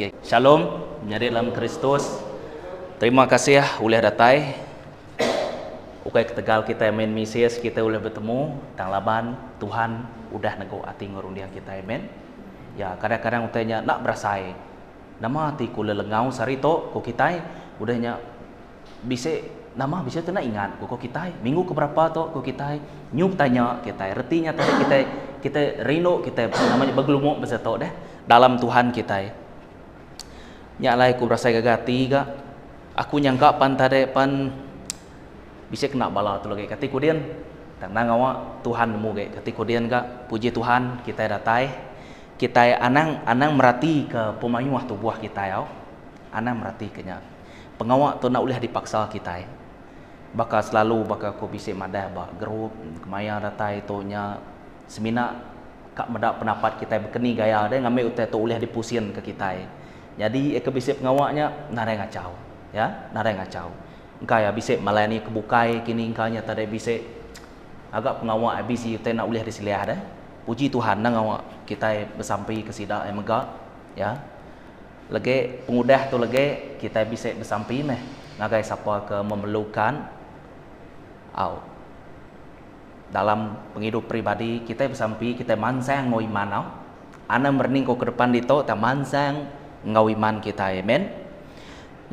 Okay. Shalom, menyadi dalam Kristus. Terima kasih ulih datai. Ukai ketegal kitai main misis kitai ulih betemu tang laban Tuhan udah negu ati enggau runding kitai. Amen. Ya, kadang-kadang utai nya enda berasai. Nama ati ku lelengau sehari tu ku kitai udah nya Bisi nama bisi tu enda ingat ku ko kitai. Minggu ke berapa tu ku kitai nyu betanya kitai. Reti nya tadi kitai kitai rindu kitai nama nya begelumu bisi tu deh dalam Tuhan kitai. Nya alai ku berasai gaga ati ga. Aku nyangka pan tadi pan bisi kena bala tu lagi kati ku din. Tang endang ngawa Tuhan nemu agi kati ku din ga. Puji Tuhan kitai datai. Kitai anang anang merati ke pemayuh tubuh kitai au. Anang merati ke nya. Pengawa tu enda ulih dipaksa kitai. Baka selalu baka aku bisi madah ba group kemaya datai tu nya semina ka meda penapat kitai bekeni gaya deh ngambi utai tu ulih dipusin ke kitai. Nyadi ke bisi pengawa nya nadai ngachau ya nadai ngachau. Engka iya bisi malai ni ke bukai kini engka nya tadi bisi ngaga pengawa busy utai enda ulih diseliah deh. Puji Tuhan enda ngawa kitai besampi ke sida iya mega ya. Legi pengudah tu legi kitai bisi besampi meh ngagai sapa ke memerlukan au. Dalam pengidup peribadi kitai besampi kitai mansang enggau iman au. Anang merening ko ke depan ditu tang mansang enggau iman kitai. Amen.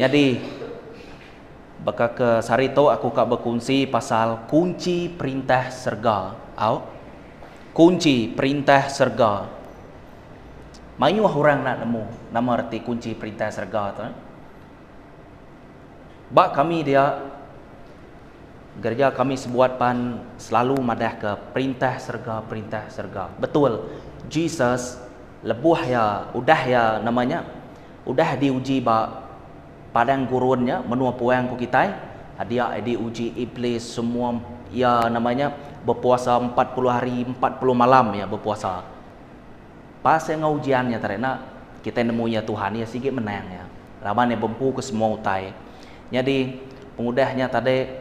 Nyadi baka ke sehari tu aku ka bekunsi pasal kunchi perintah serega au. Kunchi perintah serega. Mayuh orang enda nemu nama reti kunchi perintah serega tu. Ba kami dia, gereja kami sebuat pan selalu madahka perintah serega, perintah serega. Betul, Jesus lebuh iya udah iya nama nya udah diuji ba padang gurun nya, menua puang ku kitai, dia diuji iblis semua iya nama nya bepuasa 40 hari 40 malam iya bepuasa. Pasal enggau ujian nya tadi enda, kitai nemu iya Tuhan iya sigi menang iya. Laban iya bempu ke semua utai. Nyadi pengudah nya tadi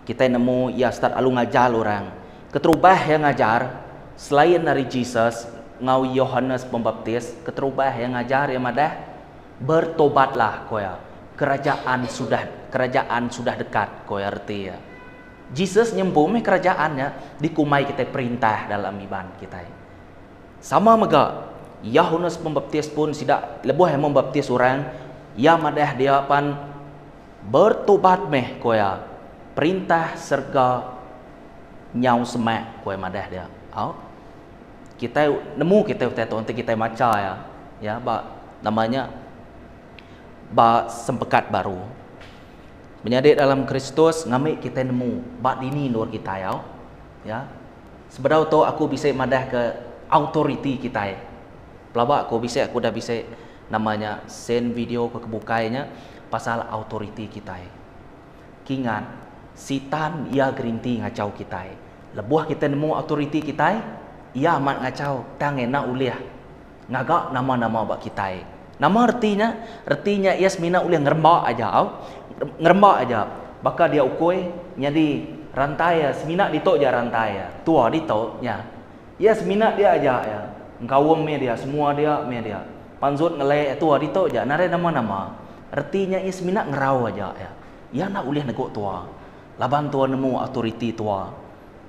kitai nemu iya start alu ngajar orang. Keterubah iya ngajar selain ari Jesus enggau Yohanes Pembaptis, keterubah iya ngajar iya madah bertobatlah ko iya, kerajaan sudah kerajaan sudah dekat ko iya reti iya. Jesus nyempu meh kerajaan nya dikumbai kitai perintah dalam iban kitai. Sama mega, Yahunus Pembaptis pun sida lebuh iya membaptis orang, iya madah dia pan bertobat meh ku iya, perintah serega nyau semak ku iya madah dia. Au. Kitai nemu kitai utai tu enti kitai macha iya ya ba nama nya ba sempekat baru. Menyadi dalam Kristus ngambi kitai nemu ba dini endur kitai au. Ya. Sebedau tu aku bisi madahka authority kitai. Pelaba aku bisi aku udah bisi nama nya send video ke kebukai nya pasal authority kitai. Kingat sitan iya gerinti ngachau kitai. Lebuh kitai nemu authority kitai, iya amat ngachau tang enda ulih ngaga nama-nama ba kitai. Nama reti nya? Reti nya iya semina ulih ngeremba aja au. Ngeremba aja. Baka dia ukui nyadi rantai iya semina ditu aja rantai iya. Tua ditu nya. Iya semina dia aja iya. Engkaum mih dia, semua dia mih dia. Pansut ngelai iya tua ditu aja nadai nama-nama. Reti nya iya semina ngerau aja iya. Iya enda ulih negu tua. Laban tua nemu autoriti tua.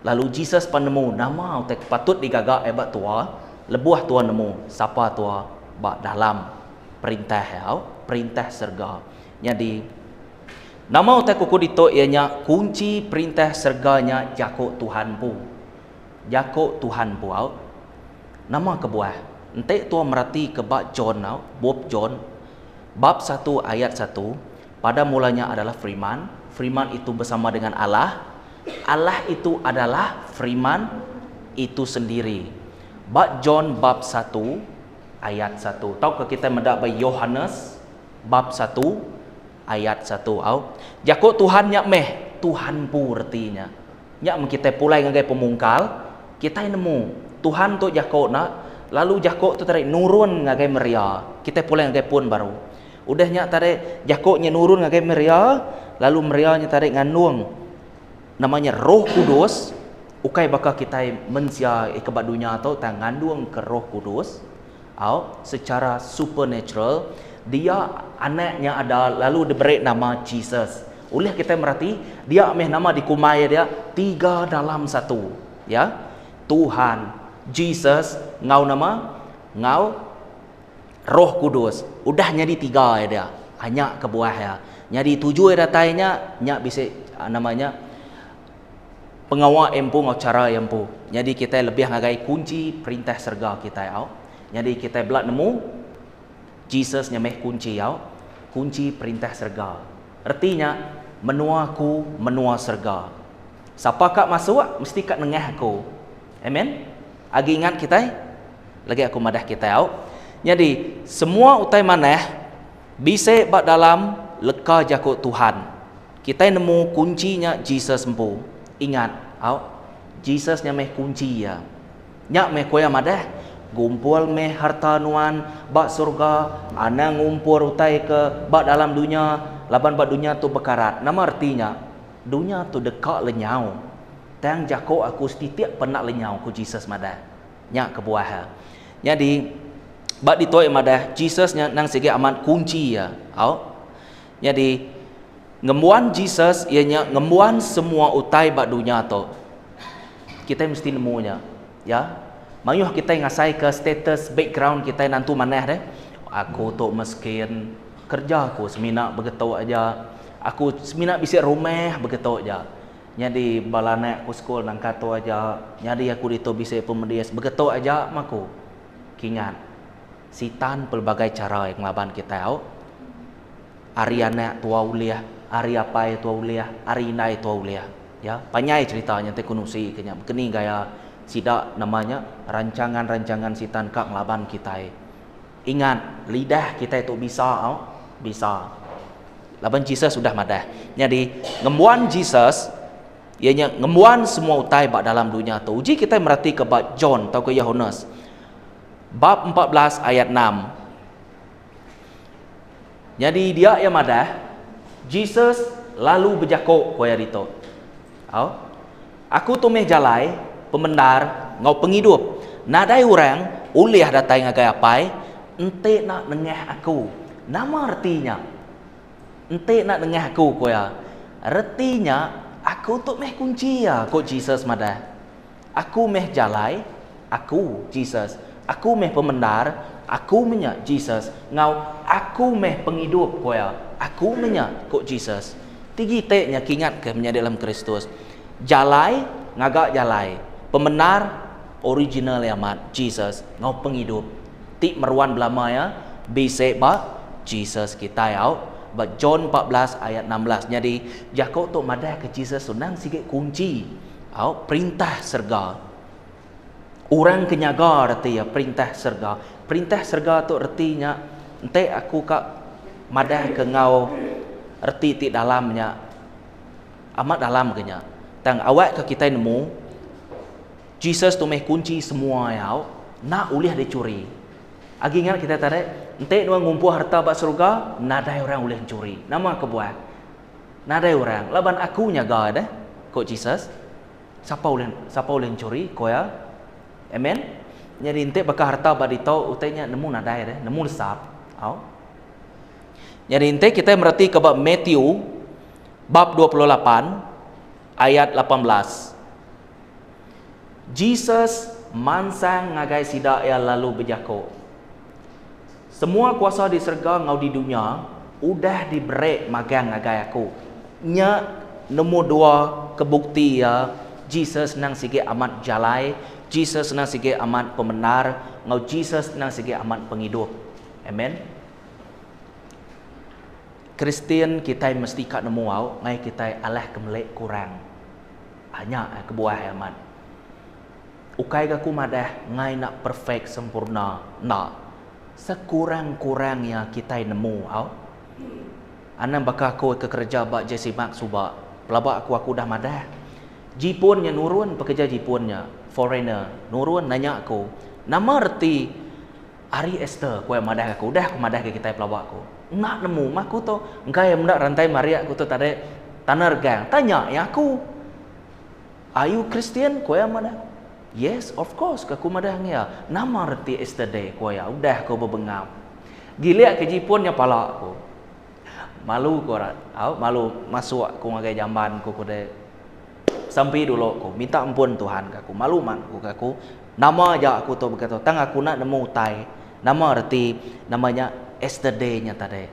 Lalu Jesus pan nemu nama utai ke patut digaga iya ba tua lebuh tua nemu sapa tua ba dalam Perintah iya, Perintah serega. Nyadi, nama utai ku ku ditu iya nya kunchi Perintah serega nya Jaku Tuhan empu. Jaku Tuhan empu au. Nama kebuah? Enti tua meratika ba John au, bup John, bab satu ayat satu, Pada mulanya adalah Firman, Firman itu bersama dengan Allah, Allah itu adalah Firman itu sendiri. Ba John bab satu ayat satu tauka kitai meda ba Yohanes bab satu ayat satu au. Jaku Tuhan nya meh Tuhan empu reti nya. Nya meh kitai pulai ngagai pemungkal, kitai nemu Tuhan tu jaku ne lalu jaku tu tadi nurun ngagai Maria. Kitai pulai ngagai pun baru. Udah nya tadi jaku nya nurun ngagai Maria lalu Maria nya tadi ngandung nama nya Roh Kudus ukai baka kitai mensia ke ba dunya tu tang ngandung ke Roh Kudus. Au, secara supernatural, dia anak nya ada lalu diberi nama Jesus. Ulih kitai merati, dia meh nama dikumbai dia tiga dalam satu. Ya. Tuhan, Jesus enggau nama? Enggau Roh Kudus. Udah nyadi tiga iya dia. Nya kebuah iya. Nyadi tuju iya datai nya, nya bisi nama nya pengawa iya empu enggau chara iya empu. Nyadi kitai lebih ngagai kunchi perintah serega kitai au. Nyadi kitai bela nemu Jesus nya meh kunchi au, kunchi perintah serega. Reti nya menua aku menua serega. Sapa ka masuk mesti ka nengah aku. Amen. Agi ingat kitai? Lagi aku madah kitai au. Nyadi semua utai manah bisi ba dalam leka jaku Tuhan. Kitai nemu kunchi nya Jesus empu. Ingat, au, Jesus nya meh kunchi iya. Nya meh ku iya madah, Gumpul meh harta nuan ba surga, anang ngumpul utai ke ba dalam dunya, laban ba dunya tu bekarat. Nama reti nya? Dunya tu deka lenyau. Tang jaku aku setitik pen enda lenyau, ku Jesus madah. Nya kebuah iya. Nyadi, ba ditu iya madah, Jesus nya endang sigi amat kunchi iya. Au. Nyadi, ngembuan Jesus iya nya ngembuan semua utai ba dunya tu. Kitai mesti nemu nya. Ya. Mayuh kitai ngasaika status background kitai nentu manah deh. Aku tu meskin, kerja aku semina begetu aja. Aku semina bisi rumah begetu aja. Nyadi bala anak aku sekul nangka tu aja. Nyadi aku ditu bisi pemedis begetu aja mah aku. Kingat, sitan pelbagai chara iya ngelaban kitai au. Ari anak tua ulih, ari apai tua ulih, ari indai tua ulih. Ya, panjai cherita nya enti ku nusi ke nya bekeni gaya sida nama nya rancangan-rancangan sitan ka ngelaban kitai. Ingat, lidah kitai tu bisa au, bisa. Laban Jesus udah madah. Nyadi, ngembuan Jesus iya nya ngembuan semua utai ba dalam dunya tu. Uji kitai meratika ba John tauka Yohanes bab 14 ayat 6. Nyadi dia iya madah, Jesus lalu bejaku ku iya ditu, Au, Aku tu meh jalai, pemendar, enggau pengidup. Nadai orang ulih datai ngagai Apai enti enda nengah Aku. Nama reti nya? Enti enda nengah Aku, ku iya. Reti nya, Aku tu meh kunchi iya, ku Jesus madah. Aku meh jalai, Aku, Jesus. Aku meh pemendar, Aku meh nya, Jesus. Enggau, Aku meh pengidup, ku iya. Aku meh nya, ku Jesus. Tigi ti nya kingatka menyadi dalam Kristus. Jalai, ngaga jalai. Pemendar, original iya amat, Jesus. Enggau pengidup ti meruan belama iya, bisi ba Jesus kitai au. Ba John 14 ayat 16. Nyadi, jaku tu madahka Jesus tu endang sigi kunchi. Au, perintah serega. Orang ke nyaga reti iya perintah serega. Perintah serega tu reti nya enti aku ka madah ke enggau reti ti dalam nya amat dalam ke nya. Tang awak ke kitai nemu Jesus tu meh kunchi semua iya au enda ulih dicuri. Agi ingat kitai tadi enti nuan ngumpuh harta ba serega nadai orang ulih enchuri. Nama kebuah? Nadai orang, laban aku nyaga deh, ku Jesus. Sapa ulih sapa ulih enchuri, ku iya. Amen. Nyadi enti baka harta ba ditu utai nya nemu nadai deh, nemu lesap. Au. Nyadi enti kitai meretika ba Matthew bab 28 ayat 18. Jesus mansang ngagai sida iya lalu bejaku, Semua kuasa di serega enggau di dunya udah diberi magang ngagai aku. Nya nemu dua ke bukti iya, Jesus endang sigi amat jalai, Jesus endang sigi amat pemendar, enggau Jesus endang sigi amat pengidup. Amen. Kristian kitai mesti ka nemu au ngai kitai alah ke meli kurang. Nya kebuah iya amat. Ukai ga ku madah ngai enda perfect sempurna enda. Sekurang-kurang iya kitai nemu au. Anang baka aku ke kereja ba JC Mark suba, pelaba aku aku udah madah. Jipun nya nurun pekerja jipun nya, foreigner, nurun nanya aku, nama reti Hari Ester ku iya madah aku, udah aku madah ga kitai pelaba aku. Enda nemu mah aku tu, engka iya meda rantai marik aku tu tadi tanah regang, tanya iya aku. Are you Christian? Ku iya madah. Yes, of course, ka ku madah ngia. Nama reti yesterday, ku iya. Udah ku bebengap. Gilik ke jipun nya pala ku. Malu ku rat. Au, malu masuk ku ngagai jamban ku ku deh. Sampi dulu ku. Minta ampun Tuhan ka aku. Malu mat ku ka aku. Nama aja aku tu baka tu. Tang aku enda nemu utai. Nama reti nama nya yesterday nya tadi.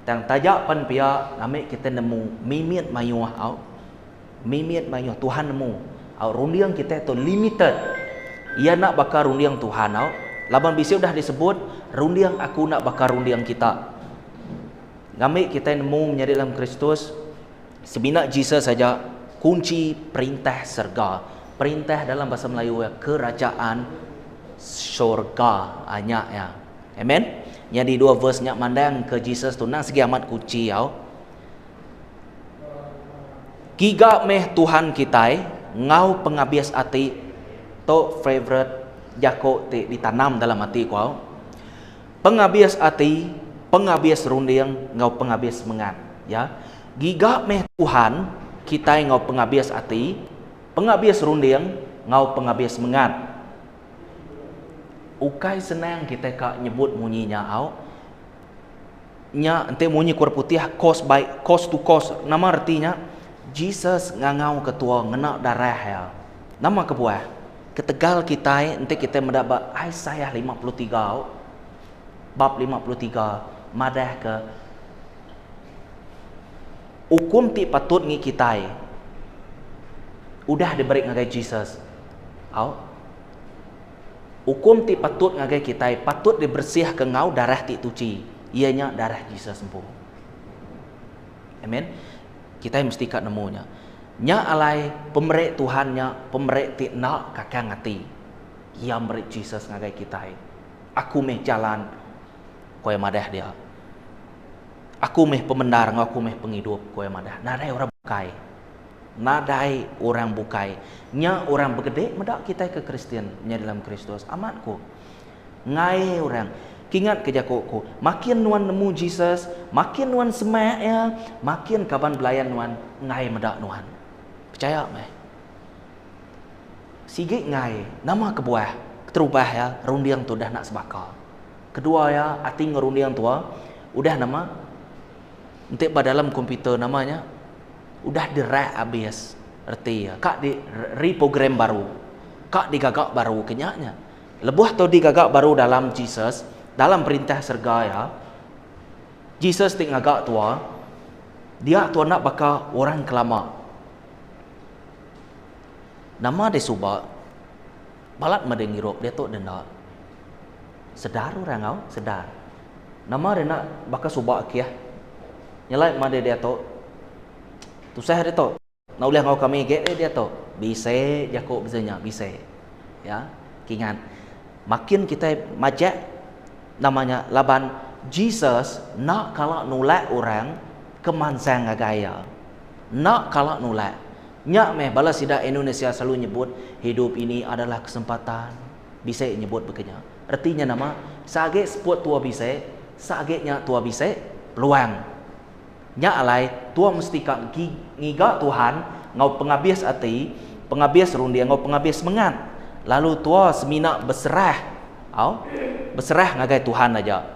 Tang taja pen pia ngambi kita nemu mimit mayuh au. Mimit mayuh Tuhan nemu au runding kitai tu limited. Iya enda baka runding Tuhan au laban bisi udah disebut runding aku enda baka runding kita. Ngambi kitai nemu menyadi dalam Kristus semina Jesus aja kunchi perintah serega. Perintah dalam bahasa Melayu iya kerajaan syurga. Ha nya iya. Amen. Nyadi dua verse nya mandang ke Jesus tu endang sigi amat kunchi au. Giga meh Tuhan kitai enggau pengabis ati tu favourite jaku ti ditanam dalam ati ku au. Pengabis ati, pengabis runding enggau pengabis semengat. Ya. Giga meh Tuhan kitai enggau pengabis ati, pengabis runding enggau pengabis semengat. Ukai senang kitai ka nyebut munyi nya au. Nya enti munyi kur putih cost by cost to cost nama reti nya Jesus ngangau ke tua ngena darah iya. Nama kebuah? Ketegal kitai enti kitai meda ba Isaiah 53 bab 53 madah ke ukum ti patut ngi kitai udah diberi ngagai Jesus. Au. Ukum ti patut ngagai kitai patut diberesihka enggau darah ti tuchi, iya nya darah Jesus empu. Amen. Kitai mesti ka nemu nya. Nya alai pemeri Tuhan nya pemeri ti enda kakang ati. Iya meri Jesus ngagai kitai. Aku meh jalan, ku iya madah dia. Aku meh pemendar enggau aku meh pengidup, ku iya madah. Nadai orang bukai. Nadai orang bukai. Nya orang begede meda kitai ke Kristian nya dalam Kristus. Amat ku. Ngai orang. Kingat ke jaku ku, makin nuan nemu Jesus, makin nuan semak iya, makin kaban belayan nuan enggai meda nuan. Pechaya meh. Sigi enggai. Nama kebuah? Keterubah iya, runding tu udah enda sebaka. Kedua iya, ati enggau runding tua udah nama? Enti ba dalam komputer nama nya? Udah dirak abis reti iya ka di reprogram baru ka digaga baru ke nya nya. Lebuh tu digaga baru dalam Jesus dalam perintah serega iya Jesus ti ngaga tua dia tua enda baka orang ke lama. Nama deh suba balat meh deh ngirup diatu deh enda. Sedar orang au sedar. Nama deh enda baka suba akih. Nyelai meh deh diatu. Tusah diatu. Enda ulih enggau kami agi deh diatu. Bisi jaku bisi nya bisi. Ya. Kingat. Makin kitai majak nama nya laban Jesus enda kala nulak orang ke mansang ngagai iya. Enda kala nulak. Nya meh bala sida Indonesia selalu nyebut hidup ini adalah kesempatan. Bisi nyebut baka nya. Reti nya nama? Seagi seput tua bisi, seagi nya tua bisi peluang. Nya alai, tua mesti ka ngiga Tuhan enggau pengabis ati, pengabis runding enggau pengabis semengat. Lalu tua semina beserah, au, beserah ngagai Tuhan aja.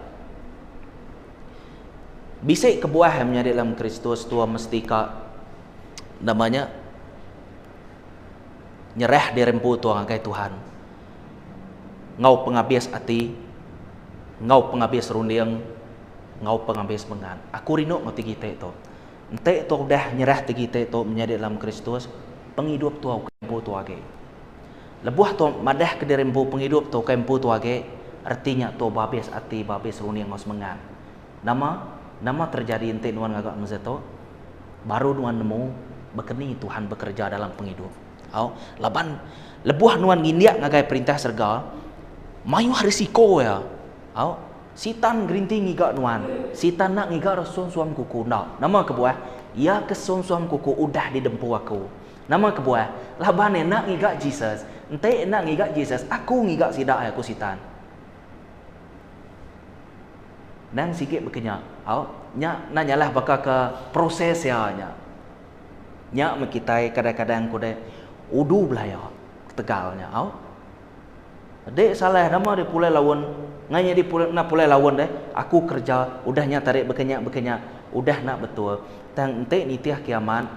Bisi kebuah menyadi dalam Kristus tua mesti ka nama nya nyerah diri empu tua ngagai Tuhan. Enggau pengabis ati, enggau pengabis runding, enggau pengabis mengan. Aku rindu enggau ti giti tu. Enti tua udah nyerah ti giti tu menyadi dalam Kristus, pengidup tua ukai empu tua agi. Lebuh tua madah ke diri empu pengidup tua ukai empu tua agi, reti nya tua beabis ati, beabis runding enggau semengat. Nama? Nama terjadi enti nuan ngaga mesti tu? Baru nuan nemu baka ni Tuhan bekereja dalam pengidup. Au, laban lebuh nuan ngindik ngagai perintah serega, mayuh risiko iya. Au, sitan gerinti ngiga nuan. Sitan enda ngiga ra suam-suam kuku enda. Nama kebuah? Iya ke suam-suam kuku udah didempu aku. Nama kebuah? Laban iya enda ngiga Jesus. Enti enda ngiga Jesus, aku ngiga sida iya, ku sitan. Nang sigi baka nya. Au, nya enda nyalah baka ke proses iya nya. Nya meh kitai kadang-kadang ku deh udu belaya. Ketegal nya au. Dek salah nama deh pulai laun ngai nyadi pulai enda pulai laun deh aku kerja udah nya tarik baka nya baka nya udah enda betul tang enti nitih kiamat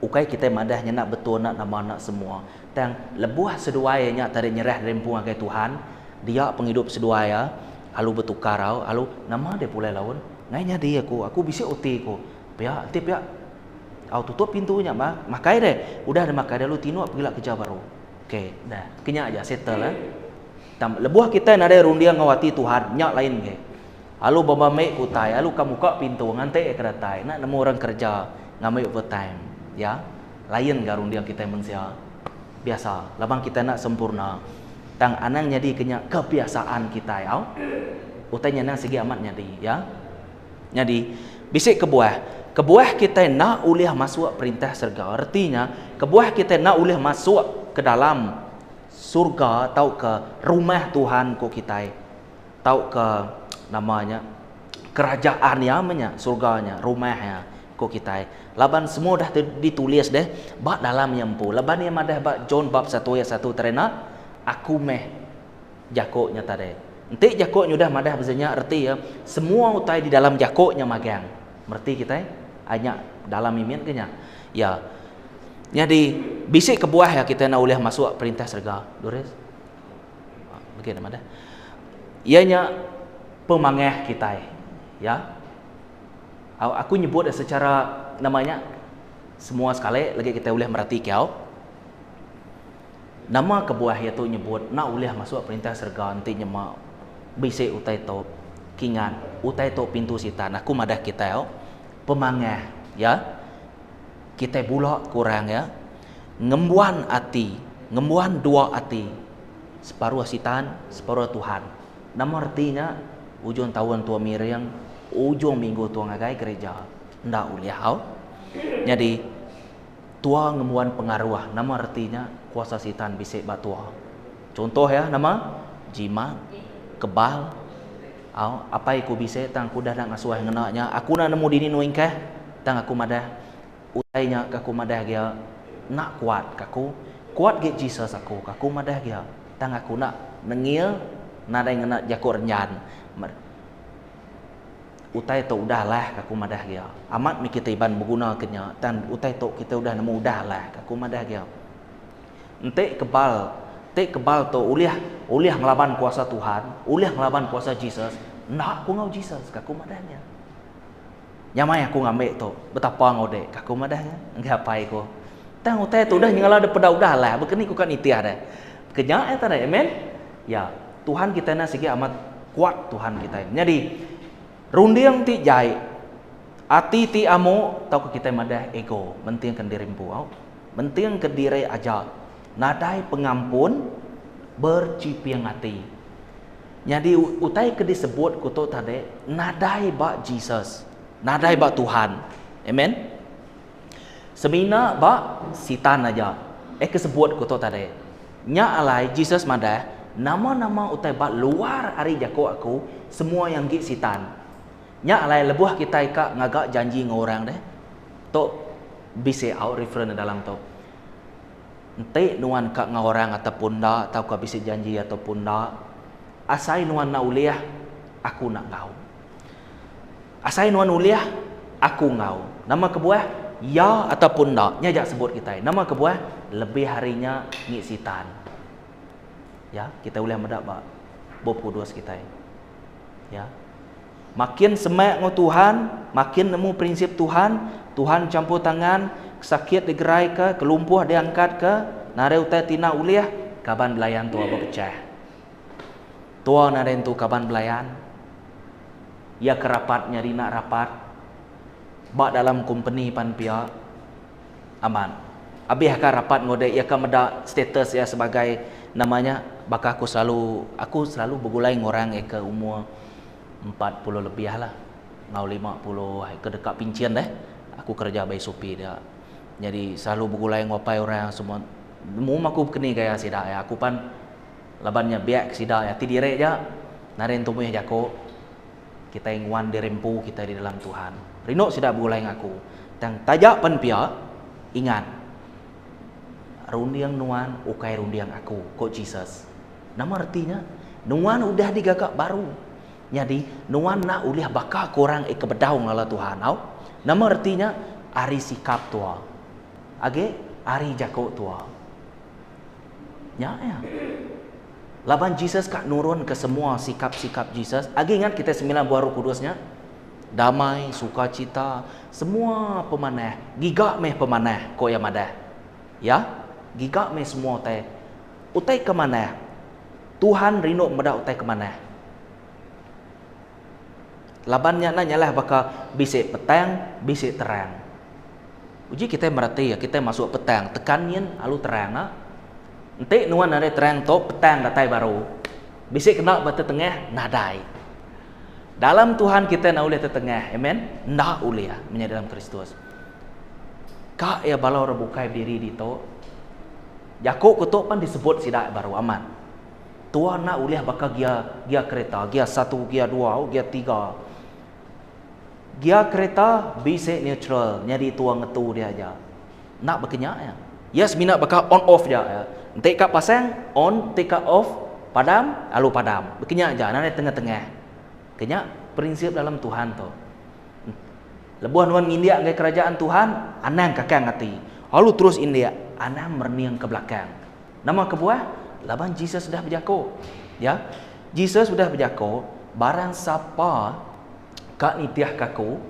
ukai kitai madah nya enda betul enda nama enda semua tang lebuh seduai nya tarik nyerah diri empu ngagai Tuhan dia pengidup seduai iya alu betukar au alu nama deh pulai laun ngai nyadi aku aku bisi OT ku pia enti pia au tutup pintu nya bah makai deh udah deh makai deh alu tinduk pegila kerja baru. Okey, dah. Kenya aja settle eh. Tam lebuh kitai nadai runding enggau ati Tuhan, nya lain agi. Alu beba mei ke utai, alu ka muka pintu nganti iya ke datai, enda nemu orang kereja ngambi overtime. Ya. Lain ga runding kitai mensia. Biasa, laban kitai enda sempurna. Tang anang nyadi ke nya kebiasaan kitai au. Utai nya endang sigi amat nyadi, ya. Nyadi, bisi kebuah. Kebuah kitai enda ulih masuk Perintah serega, reti nya, kebuah kitai enda ulih masuk ke dalam surga tauka rumah Tuhan ku kitai, tauka nama nya, kerajaan Iya meh nya, surga nya, rumah Iya ku kitai. Laban semua udah ditulis deh ba dalam Iya empu. Laban Iya madah ba John bab satu ayat satu terena, Aku meh. Jako nya tadi. Enti jako nya udah madah beza nya reti iya semua utai di dalam jako nya magang. Mereti kitai? Ai nya dalam mimit ke nya. Ya. Nyadi bisi kebuah iya kitai enda ulih masuk perintah serega. Doris. Bagi enda madah. Iya nya pemangah kitai. Ya. Aku nyebut secara nama nya semua sekali lagi kitai ulih mereti kiau. Nama kebuah iya tu nyebut enda ulih masuk Perintah Serega enti nyema bisi utai tu? Kingat, utai tu pintu Sitan. Aku madah kitai au, pemangah iya, kitai bula ke orang iya, ngembuan ati, ngembuan dua ati, separuh Sitan, separuh Tuhan. Nama reti nya? Ujung taun tua miring, ujung minggu tua ngagai gereja. Enda ulih au. Nyadi. Tua ngembuan pengaruh nama reti nya kuasa sitan bisi ba tua. Contoh iya nama? Jimat, kebal, au apai ku bisi tang aku udah enda ngasuh ngena nya aku enda nemu dini nu ingkah tang aku madah utai nya ke aku madah gia enda kuat ka aku kuat gi Jesus aku ka aku madah gia tang aku enda nengil nadai ngena jaku renjan. Utai tu udah alah ka aku madah gia. Amat mih kitai Iban beguna ke nya tang utai tu kitai udah nemu udah alah ka aku madah gia. Enti kebal ti kebal tu ulih ulih ngelaban kuasa Tuhan, ulih ngelaban kuasa Jesus, enda ku enggau Jesus ka aku madah nya. Nyamai aku ngambi tu betapa enggau dek ka aku madah nya enggai apai ku. Tang utai tu udah nyengala dep peda udah alah baka ni ku ka nitih deh. Ke nya iya tadi amen. Ya, Tuhan kitai enda sigi amat kuat Tuhan kitai. Nyadi, runding ti jai, ati ti amu tauka kitai madah ego, mentingka diri empu au. Mentingka diri aja, nadai pengampun, berchiping ati. Nyadi utai ke disebut ku tu tadi nadai ba Jesus, nadai ba Tuhan. Amen. Semina ba Sitan aja. Eh ke sebut ku tu tadi. Nya alai Jesus madah, nama-nama utai ba luar ari jaku aku, semua iya enggi Sitan. Nya alai lebuh kitai ka ngaga janji enggau orang deh, tu bisi au reference dalam tu. Enti nuan ka enggau orang ataupun enda tauka bisi janji ataupun enda, asai nuan enda ulih, aku enda enggau. Asai nuan ulih, aku enggau. Nama kebuah? Ya ataupun enda. Nya aja sebut kitai. Nama kebuah? Lebih ari nya ngi sitan. Ya, kitai ulih meda ba Bup Kudus kitai. Ya. Makin semak enggau Tuhan, makin nemu prinsip Tuhan, Tuhan campur tangan, sakit digeraika, kelumpuh diangkatka, nadai utai ti enda ulih, kaban belayan tua bepechah. Tua nadai entu kaban belayan. Iya ke rapat nyadi enda rapat. Ba dalam kompeni pan pia. Amat. Abih ka rapat enggau dek iya ka meda status iya sebagai nama nya baka aku selalu aku selalu begulai enggau orang iya ke umur 40 lebih lah enggau 50 ke deka pinchin deh. Aku kereja ba SOP dia. Nyadi selalu begulai enggau apai orang semua. Nemu aku bekeni gaya sida iya. Aku pan Laban nya biak ke sida iya ti diri aja nadai entu mih jaku kitai nguan diri empu kitai di dalam Tuhan. Rindu sida begulai enggau aku. Tang taja pen pia ingat. Runding nuan ukai runding aku, ku Jesus. Nama reti nya? Nuan udah digaga baru. Nyadi, nuan enda ulih baka ke orang ke bedau ngelala Tuhan. Au. Nama reti nya? Ari sikap tua. Agi ari jaku tua. Nya iya. Laban Jesus ka nurunka semua sikap-sikap Jesus. Agi ingat kitai semilan buah Roh Kudus nya? Damai, sukacita, semua pemanah. Giga meh pemanah, ku iya madah. Ya, giga meh semua utai. Utai ke manah. Tuhan rindu meda utai ke manah. Laban nya enda nyalah baka bisi petang, bisi terang. Uji kitai mereti kitai masuk petang, tekan nyin alu terang a. Enti nuan nadai terang tu, petang datai baru. Bisi kena ba tetengah? Nadai. Dalam Tuhan kitai enda ulih tetengah. Amen. Enda ulih menyadi dalam Kristus. Ka iya bala orang bukai bediri ditu. Jaku ku tu pan disebut sida baru amat. Tua enda ulih baka gia gia kereta, gia satu, gia dua, gia tiga. Gia kereta bisi neutral nyadi tua ngetu dia aja. Enda baka nya iya. Iya semina baka on off ja iya. Enti ka pasang on, enti ka off padam lalu padam. Baka nya aja nadai tengah-tengah. Ke nya prinsip dalam Tuhan tu. Lebuh nuan ngindik ngagai kerajaan Tuhan, anang kakang ati. Lalu terus indik, anang merening ke belakang. Nama kebuah? Laban Jesus udah bejaku. Ya. Jesus udah bejaku, barang sapa ka nitihka aku,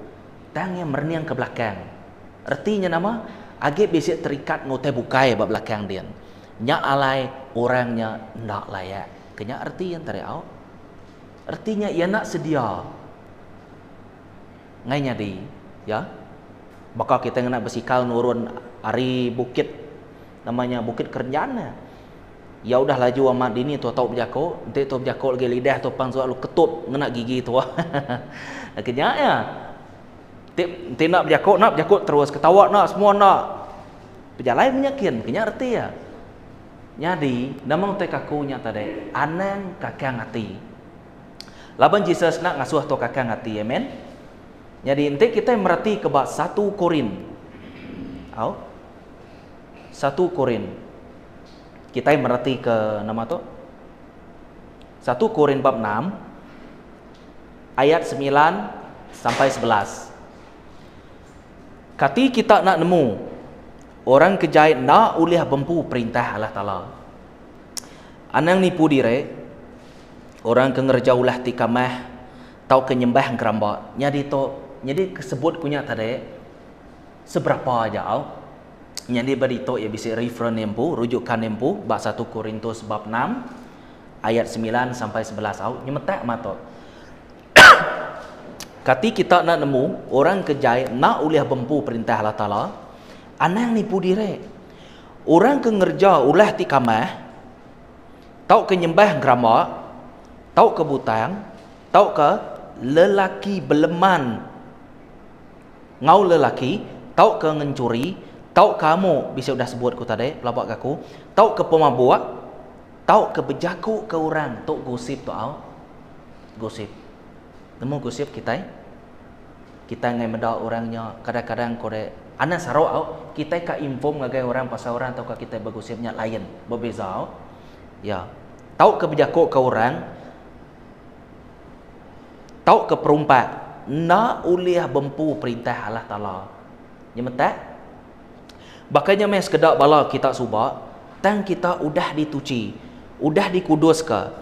tang iya merening ke belakang. Reti nya nama? Agi bisi terikat enggau utai bukai ba belakang din. Nya alai orang nya enda layak. Ke nya reti iya entara au. Reti nya iya enda sedia. Ngai nyadi ya. Baka kitai ngena besikal nurun ari bukit nama nya Bukit Kerenjan nya. Iya udah laju amat dini tuah tau bejako, enti tuah bejako lagi lidah tuah pan suah lalu ketup ngena gigi tuah. Ke nya iya. Enti enti enda bejako enda bejako terus ketawa enda semua enda. Pejalai menya kin ke nya reti iya. Nyadi nama utai kaku nya tadi anang kakang ati. Laban Jesus enda ngasuh tua kakang ati. Amen. Nyadi enti kitai meratika ba satu Korin. Au. Satu Korin. Kitai meratika nama tu? Satu Korin bab 6 ayat 9 sampai 11. Kati kita enda nemu orang ke jai enda ulih bempu perintah Allah Taala. Anang nipu diri. Orang ke ngereja ulah ti kamah tauka nyembah engkeramba nyadi tu nyadi ke sebut ku nya tadi seberapa aja au. Nyadi ba ditu iya bisi reference iya empu rujukan iya empu ba satu Korintus bab enam ayat semilan sampai 11 au nyemetak mah tu. Kati kita enda nemu orang ke jai enda ulih bempu perintah Allah Taala? Anang nipu diri. Orang ke ngereja ulah ti kamah tauka nyembah engkeramba, tauka butang, tauka lelaki beleman enggau lelaki, tauka ngenchuri, tauka amu, bisi udah sebut ku tadi pelaba ke aku, tauka pemabuk, tauka bejaku ke orang, tu gosip tu au. Gosip. Nemu gosip kitai? Kitai enggai meda orang nya kadang-kadang ko dek anang saruk au, kitai ka inform ngagai orang pasal orang tauka kitai begosip nya lain, bebeza au. Ya. Tauka bejaku ke orang tauka perumpak enda ulih bempu perintah Allah Taala. Nyemetak? Baka nya meh sekeda bala kita suba, tang kita udah dituchi, udah dikuduska,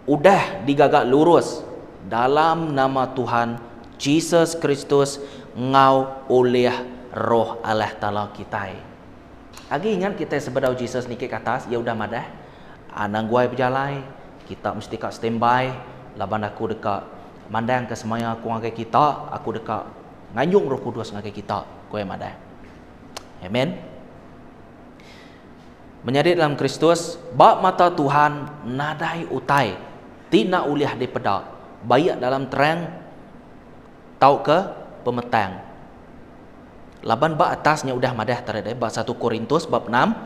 udah digaga lurus dalam nama Tuhan Jesus Kristus enggau ulih Roh Allah Taala kitai. Agi ingat kitai sebedau Jesus niki ke atas, iya udah madah, Anang guai bejalai, kita mesti ka standby laban aku deka mandangka semaya aku ngagai kita, aku deka nganjung Roh Kudus ngagai kita, ku iya madah. Amen. Menyadi dalam Kristus, ba mata Tuhan nadai utai ti enda ulih dipeda, baik dalam terang tauka pemetang. Laban ba atas nya udah madah tadi deh, ba satu Korintus bab enam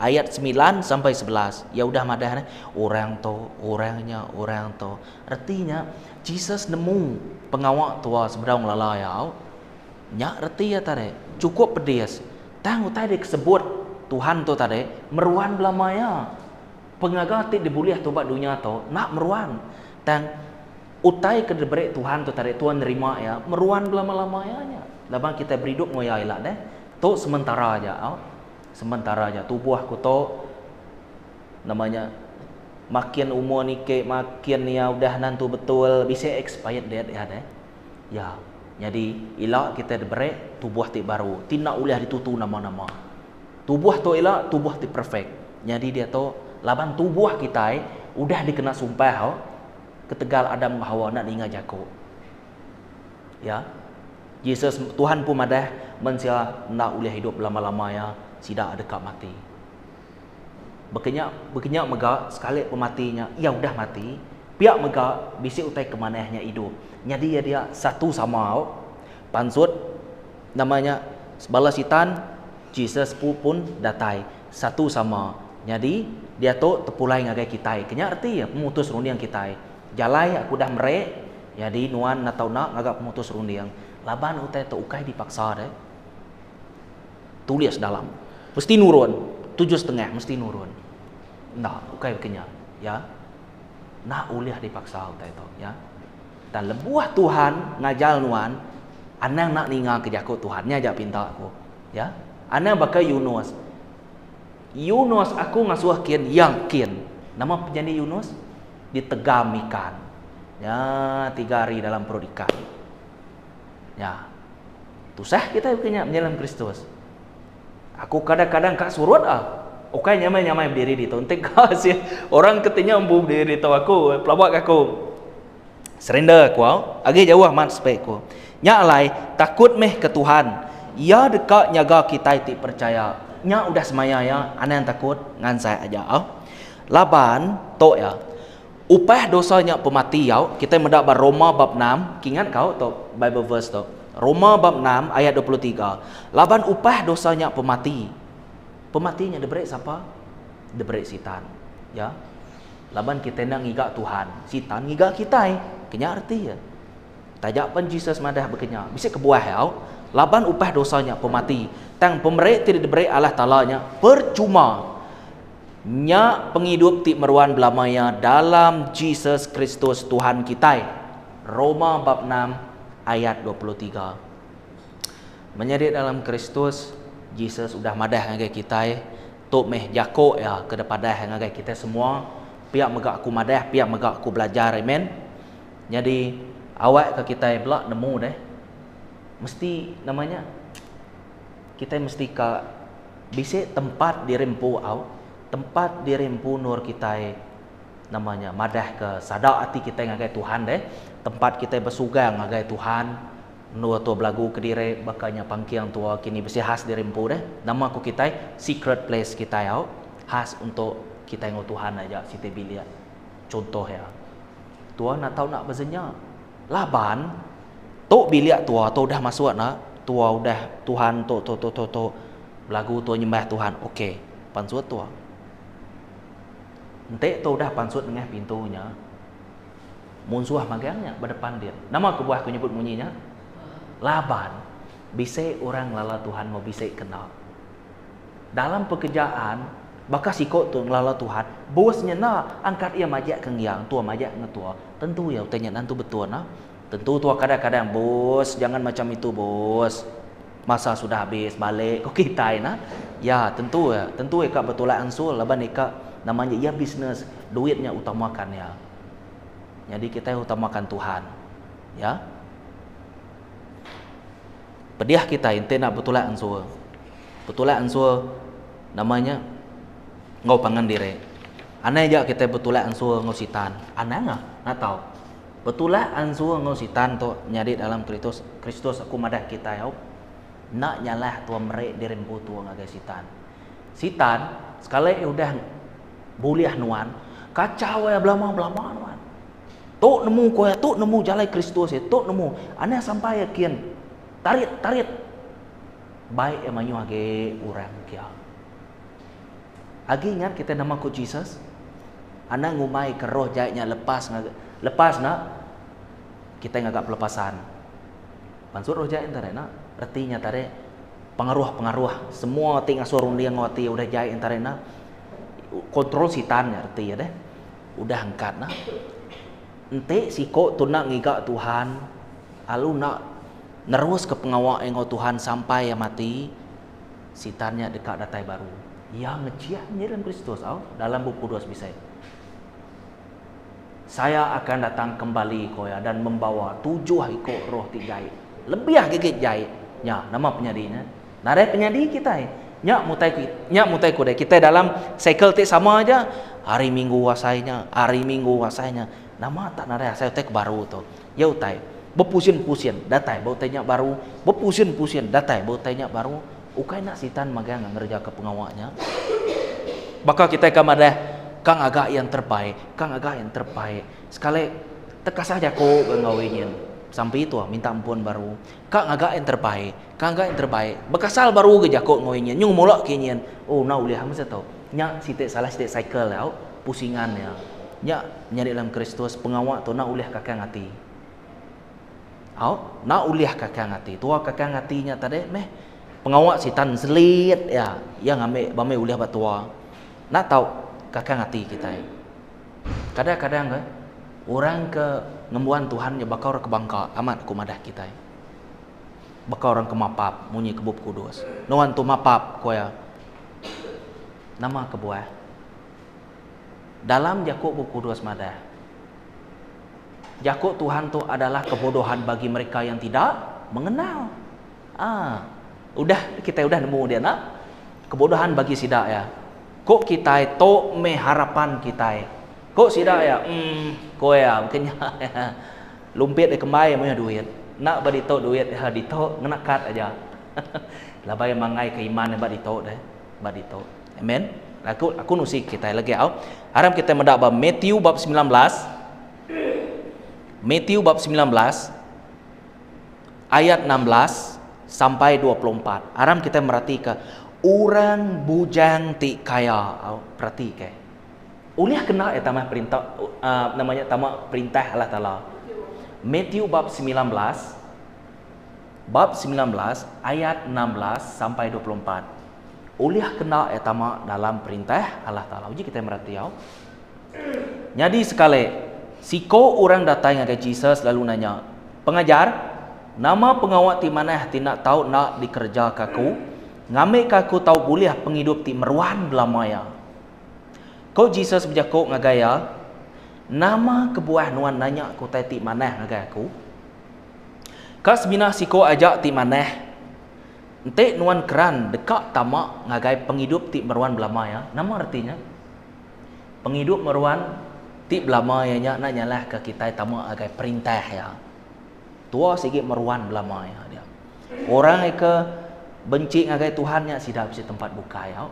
ayat semilan sampai 11, iya udah madah deh, orang tu, orang nya, orang tu. Reti nya, Jesus nemu pengawa tua sebedau ngelala iya au. Nya reti iya tadi, chukup pedis. Tang utai dikesebut. Tuhan tu tadi meruan belama iya. Pengaga ti dibulih tu ba dunya tu enda meruan. Tang utai ke diberi Tuhan tu tadi Tuhan nerima iya meruan belama-lama iya nya. Laban kitai beridup enggau iya ila deh. Tu sementara aja au. Sementara aja tubuh aku tu nama nya makin umur niki makin iya udah nentu betul bisi expired date iya deh. Ya. Nyadi ila kitai diberi tubuh ti baru ti enda ulih ditutu nama-nama. Tubuh tu ila tubuh ti perfect. Nyadi diatu laban tubuh kitai udah dikena sumpah au ketegal Adam enggau Hawa enda ninga jaku. Ya. Jesus Tuhan pun madah mensia enda ulih idup belama-lama iya sida deka mati. Baka nya, baka nya mega sekali pemati nya iya udah mati, pia mega bisi utai ke manah nya idup. Nyadi iya dia satu sama au. Pansut nama nya bala sitan Jesus pu pun datai satu sama. Nyadi diatu tepulai ngagai kitai. Ke nya reti iya pemutus runding kitai. Jalai aku udah meri nyadi nuan enda tau enda ngaga pemutus runding laban utai tu ukai dipaksa deh. Tulis dalam. Mesti nurun. 7:30 mesti nurun. Enda, ukai baka nya. Ya. Enda ulih dipaksa utai tu, ya. Dan lebuh Tuhan ngajar nuan, anang enda ninga ke jaku Tuhan. Nya aja pinta aku. Ya. Anang baka Yunus. Yunus aku ngasuh kin, iya kin. Nama penyadi Yunus? Ditegam ikan. Ya, 3 hari dalam perut ikan. Ya. Tusah kitai baka nya menyelam Kristus. Aku kadang-kadang ka surut ah. Ukai nyamai-nyamai berdiri ditu. Enti ka sih orang ke ti nya empu berdiri ditu aku pelaba ka aku surrender aku au. Agi jauh amat spek aku. Nya alai takut meh ke Tuhan. Iya deka nyaga kitai ti percaya. Nya udah semaya iya anang takut ngansai aja au. Laban tu iya. Upah dosa nya pemati au, kitai meda ba Roma bab enam, kingat kau tu Bible verse tu. Roma bab enam ayat 23. Laban upah dosa nya pemati. Pemati nya diberi sapa? Diberi Sitan. Ya. Laban kitai enda ngiga Tuhan, Sitan ngiga kitai. Kenya reti iya. Taja pen Jesus madah baka nya, bisi kebuah au, laban upah dosa nya pemati, tang pemeri ti diberi Allah Taala nya percuma. Nya pengidup ti meruan belama iya dalam Jesus Kristus Tuhan kitai. Roma bab enam ayat 23. Menyadi dalam Kristus, Jesus udah madah ngagai kitai, tu meh jako iya ke dipadah ngagai kitai semua, pia mega aku madah, pia mega aku belajar. Amen. Nyadi awak ke kitai bela nemu deh. Mesti nama nya? Kitai mesti ka Bisi tempat diri empu au, tempat diri empu endur kitai nama nya madah ke sada ati kitai ngagai Tuhan deh, tempat kitai besugang ngagai Tuhan endur tua belagu kediri baka nya pangking tua kini bisi khas diri empu deh. Nama ku kitai secret place kitai au, khas untuk kitai enggau Tuhan aja siti bilik. Chuntoh iya. Tua enda tau enda besenya laban tu bilik tua tu udah masuk ne tua udah Tuhan tu tu tu tu tu belagu tua nyembah Tuhan ok pansut tua. Enti tu udah pansut nengah pintu nya munsuh magang nya ba depan din. Nama kebuah aku nyebut munyi nya? Laban bisi orang ngelala Tuhan enggau bisi kena. Dalam pekerjaan baka siko tu ngelala Tuhan bos nya enda angkat iya majak ke ngiang tua majak ngetua tentu iya utai nya nentu betul nah. Tentu tua kadang-kadang bos jangan macam itu bos. Masa sudah habis balik ko kitai nah. Ya tentu ya, tentu ika betulak ansul laban ika nama nya iya bisnes duit nya utamakan iya. Nyadi kitai utamakan Tuhan. Ya. Pedih kitai enti enda betulak ansul. Betulak ansul nama nya enggau pangan diri. Anai aja kitai betulak ansul enggau sitan. Anang ah enda tau. Betulak ansu enggau sitan tu nyadi dalam Kritus, Kristus aku madah kitai au, enda nyalah tua meri diri empu tua ngagai sitan. Sitan sekali udah bulih nuan, kacau iya belama-belama nuan. Tu nemu ko iya, tu nemu jalai Kristus iya, tu nemu. Anang sampai iya kin. Tarit, tarit. Bai iya mayuh agi orang kia. Agi ingat kitai nama ku Jesus? Anang ngumbai ke roh jai nya lepas ngaga lepas enda kitai ngaga pelepasan. Maksud roh jai nya tadi enda reti nya tadi. Pengaruh-pengaruh semua ti ngasuh runding enggau ati udah jai entara ina. Kontrol sitan nya reti iya deh. Udah angkat nah. Enti siko tu enda ngiga Tuhan lalu enda neruska pengawa iya enggau Tuhan sampai iya mati, sitan nya deka datai baru. Iya ngejih ngiring Kristus au dalam Bup Kudus bisi. Saya akan datang kembali, ko iya, dan membawa tujuh iko roh ti jai, lebih agi agi jai. Nya, nama penyadi nya? Nadai penyadi kitai. Nya mutai nya mutai ku deh. Kitai dalam cycle ti sama aja, hari minggu asai nya, hari minggu asai nya. Nama tak nadai asai utai ke baru tu. Ya utai, bepusin-pusin datai ba utai nya baru, bepusin-pusin datai ba utai nya baru. Ukai enda sitan magang ngereja ke pengawa nya. Baka kitai ka madah ka ngaga iya terbaik, ka ngaga iya terbaik. Sekali tekasah jaku ga enggau iya nyin. Sampi tuah minta ampun baru. Ka ngaga iya terbaik, ka ngaga iya terbaik. Bekasal baru ga jaku enggau iya nyin. Nyu ngemula ke iya nyin. Oh enda ulih mesti tu. Nya siti salah siti cycle au, pusingan iya. Nya menyadi dalam Kristus pengawa tu enda ulih kakang ati. Au, enda ulih kakang ati. Tua kakang ati nya tadi meh pengawa sitan selit iya. Iya ngambi bambi ulih ba tua. Enda tau kakang ati kitai. Kadang-kadang ke orang ke ngembuan Tuhan nya baka orang ke bangka amat ku madah kitai. Baka orang ke mapap munyi ke Bup Kudus. Nuan tu mapap ku iya. Nama kebuah? Dalam jaku Bup Kudus madah. Jaku Tuhan tu adalah kebodohan bagi mereka yang tidak mengenal. Ah, udah kitai udah nemu dia nak. Kebodohan bagi sida ya. Ko kitai tu meh harapan kitai. Ko sida ya, hmm, ko ya bukan nya. Lumpit dia kembai mayuh duit. Nak ba ditu duit ya ditu ngena kad aja. Labai mangai ke iman ba ditu deh, ba ditu. Amen. Aku aku nusi kitai lagi au. Aram kitai meda ba Matthew bab 19. Matthew bab 19 ayat 16 sampai 24. Aram kitai meratika orang bujang ti kaya. Au, peratika. Ulih kena ya tambah perintah uh, namanya tama perintah Allah Taala. Matthew bab 19 bab 19 ayat 16 sampai 24. Ulih kena iya tama dalam perintah Allah Taala. Uji kitai merati au. Nyadi sekali, siko orang datai ngagai Jesus lalu nanya, Pengajar, nama pengawa ti manah ti enda tau enda dikerejaka aku, ngambika aku tau bulih pengidup ti meruan belama iya? Ko Jesus bejaku ngagai iya, Nama kebuah nuan nanya ke utai ti manah ngagai aku? Ka semina siko aja ti manah. Enti nuan keran deka tama ngagai pengidup ti meruan belama iya, nama reti nya? Pengidup meruan ti belama iya nya enda nyalahka kitai tama ngagai perintah iya. Tua sigi meruan belama iya dia. Orang ke benci ngagai Tuhan nya sida bisi tempat bukai au.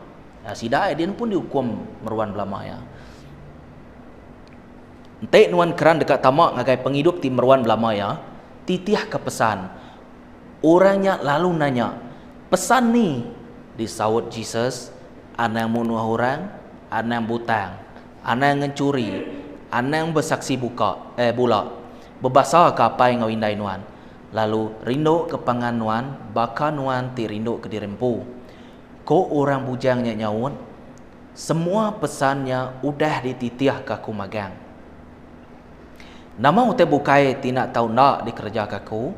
Sida iya din pun diukum meruan belama iya. Enti nuan keran deka tama ngagai pengidup ti meruan belama iya, titihka pesan. Orang nya lalu nanya, Pesan ni? Disaut Jesus, Anang munuh orang, anang butang, anang ngenchuri, anang besaksi buka, eh, bula. Bebasaka apai enggau indai nuan, lalu rinduka pangan nuan baka nuan ti rinduka diri empu. Ku orang bujang nya nyaut, Semua pesan nya udah dititihka aku magang. Nama utai bukai ti enda tau enda dikerejaka aku?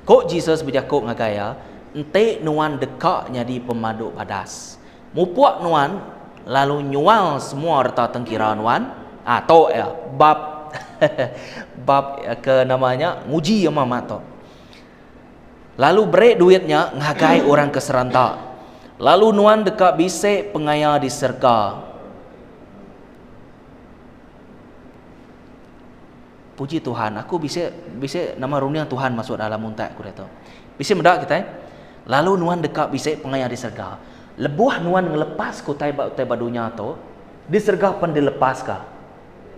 Ku Jesus bejaku ngagai iya, Enti nuan deka nyadi pemadu badas, mupuk nuan lalu nyual semua reta tengkira nuan. Ah tu iya bab bab ke nama nya nguji ama amat tu. Lalu beri duit nya ngagai orang ke seranta, lalu nuan deka bisi pengaya di serega. Puji Tuhan, aku bisi bisi nama runding Tuhan masuk dalam untak aku diatu. Bisi meda kitai, lalu nuan deka bisi pengaya di serega. Lebuh nuan ngelepaska utai ba utai ba dunya tu, di serega pen dilepaska.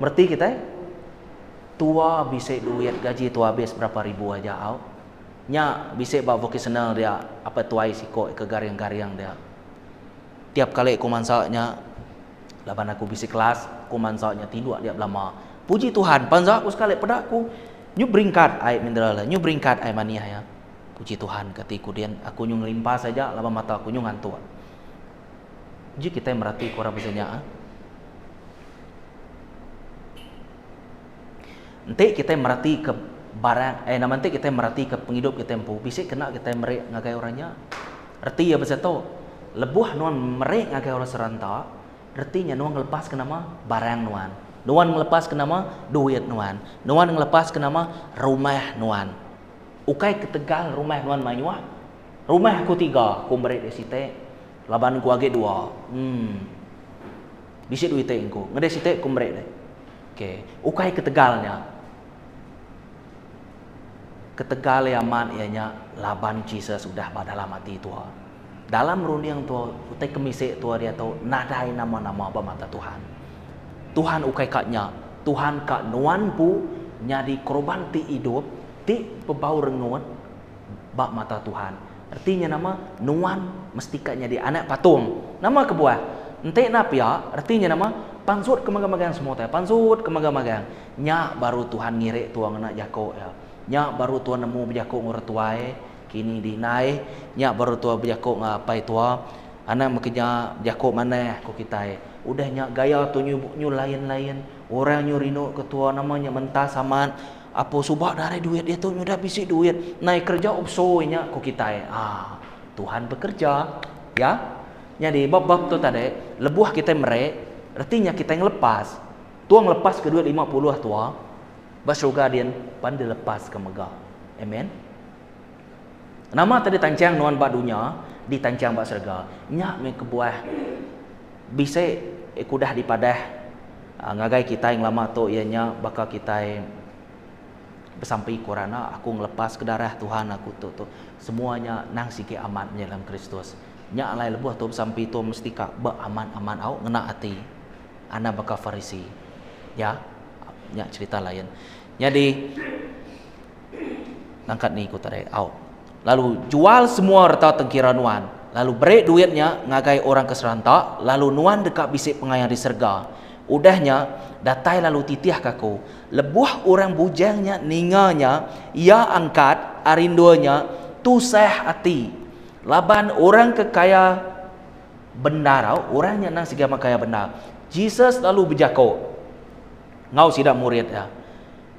Mereti kitai? Tua bisi duit gaji tua abis berapa ribu aja au. Nya bisi ba vocational dia apai tuai siko ke garing-garing dia. Tiap kali ku mansa nya laban aku bisi kelas, ku mansa nya tinduk dia belama. Puji Tuhan, pansa aku sekali peda aku nyu beringkat ai mineral nyu beringkat ai manih iya. Puji Tuhan kati ku din aku nyu ngelimpas aja laban mata aku nyu ngantuk. Uji kitai merati ke orang pasal nya. Enti kitai merati ke barang eh nama enti kitai merati ke pengidup kitai empu bisi kena kitai meri ngagai orang nya. Reti iya pasal tu lebuh nuan meri ngagai orang seranta reti nya nuan ngelepas ke nama barang nuan. Nuan ngelepas ke nama duit nuan. Nuan ngelepas ke nama rumah nuan. Ukai ketegal rumah nuan mayuh. Rumah aku tiga ku meri dek siti laban ku agi dua. Emm. Bisi duit ti engku. Ngedek siti ku meri dek. Okey. Ukai ketegal nya. Ketegal iya amat iya nya laban Jesus udah ba dalam ati tua. Dalam runding tua utai ke misi tua diatu nadai nama-nama ba mata Tuhan. Tuhan ukai ka nya. Tuhan ka nuan empu nyadi korban ti idup ti bebau rengut ba mata Tuhan. Reti nya nama? Nuan mesti ka nyadi anak patung. Nama kebuah? Enti enda pia, reti nya nama? Pansut ke magang-magang semua utai. Pansut ke magang-magang. Nya baru Tuhan ngirik tua ngena jaku iya. Nya baru tua nemu bejaku enggau orang tuai, kini di indai. Nya baru tua bejaku enggau apai tua. Anang meh nya bejaku manah ku kitai. Udah nya gaya tu nyu nyu lain-lain. Orang nyu rindu ke tua nama nya mentas amat. Apo suba nadai duit diatu nyudah bisi duit nai kerja opso inya ku kitai aaa Tuhan bekerja ya nyadi ba bab tu tadi lebuh kitai meri reti nya kitai ngelepas tua ngelepas ke duit 50 tua ba syurga din pan dilepas ke mega amen nama tadi tanchang nuan ba dunya ditanchang ba serega nya meh kebuah bisi udah dipadah ngagai kitai ngelama tu iya nya baka kitai besampi ku orang enda aku ngelepas ke darah Tuhan aku tu tu semua nya nang sigi amat nya dalam Kristus. Nya alai lebuh tu besampi tu mesti ka beamat amat au ngena ati anang baka Farisi. Ya nya cherita lain. Nyadi nangkat ni ku tadi au. Lalu jual semua reta tengkira nuan, lalu beri duit nya ngagai orang ke seranta, lalu nuan deka bisi pengaya di serega. Udah nya, datai lalu titihka aku. Lebuh orang bujang nya ninga nya, iya angkat ari endur nya tusah ati, laban orang ke kaya bendar au, orang nya endang sigi amat kaya bendar. Jesus lalu bejaku enggau sida murid iya,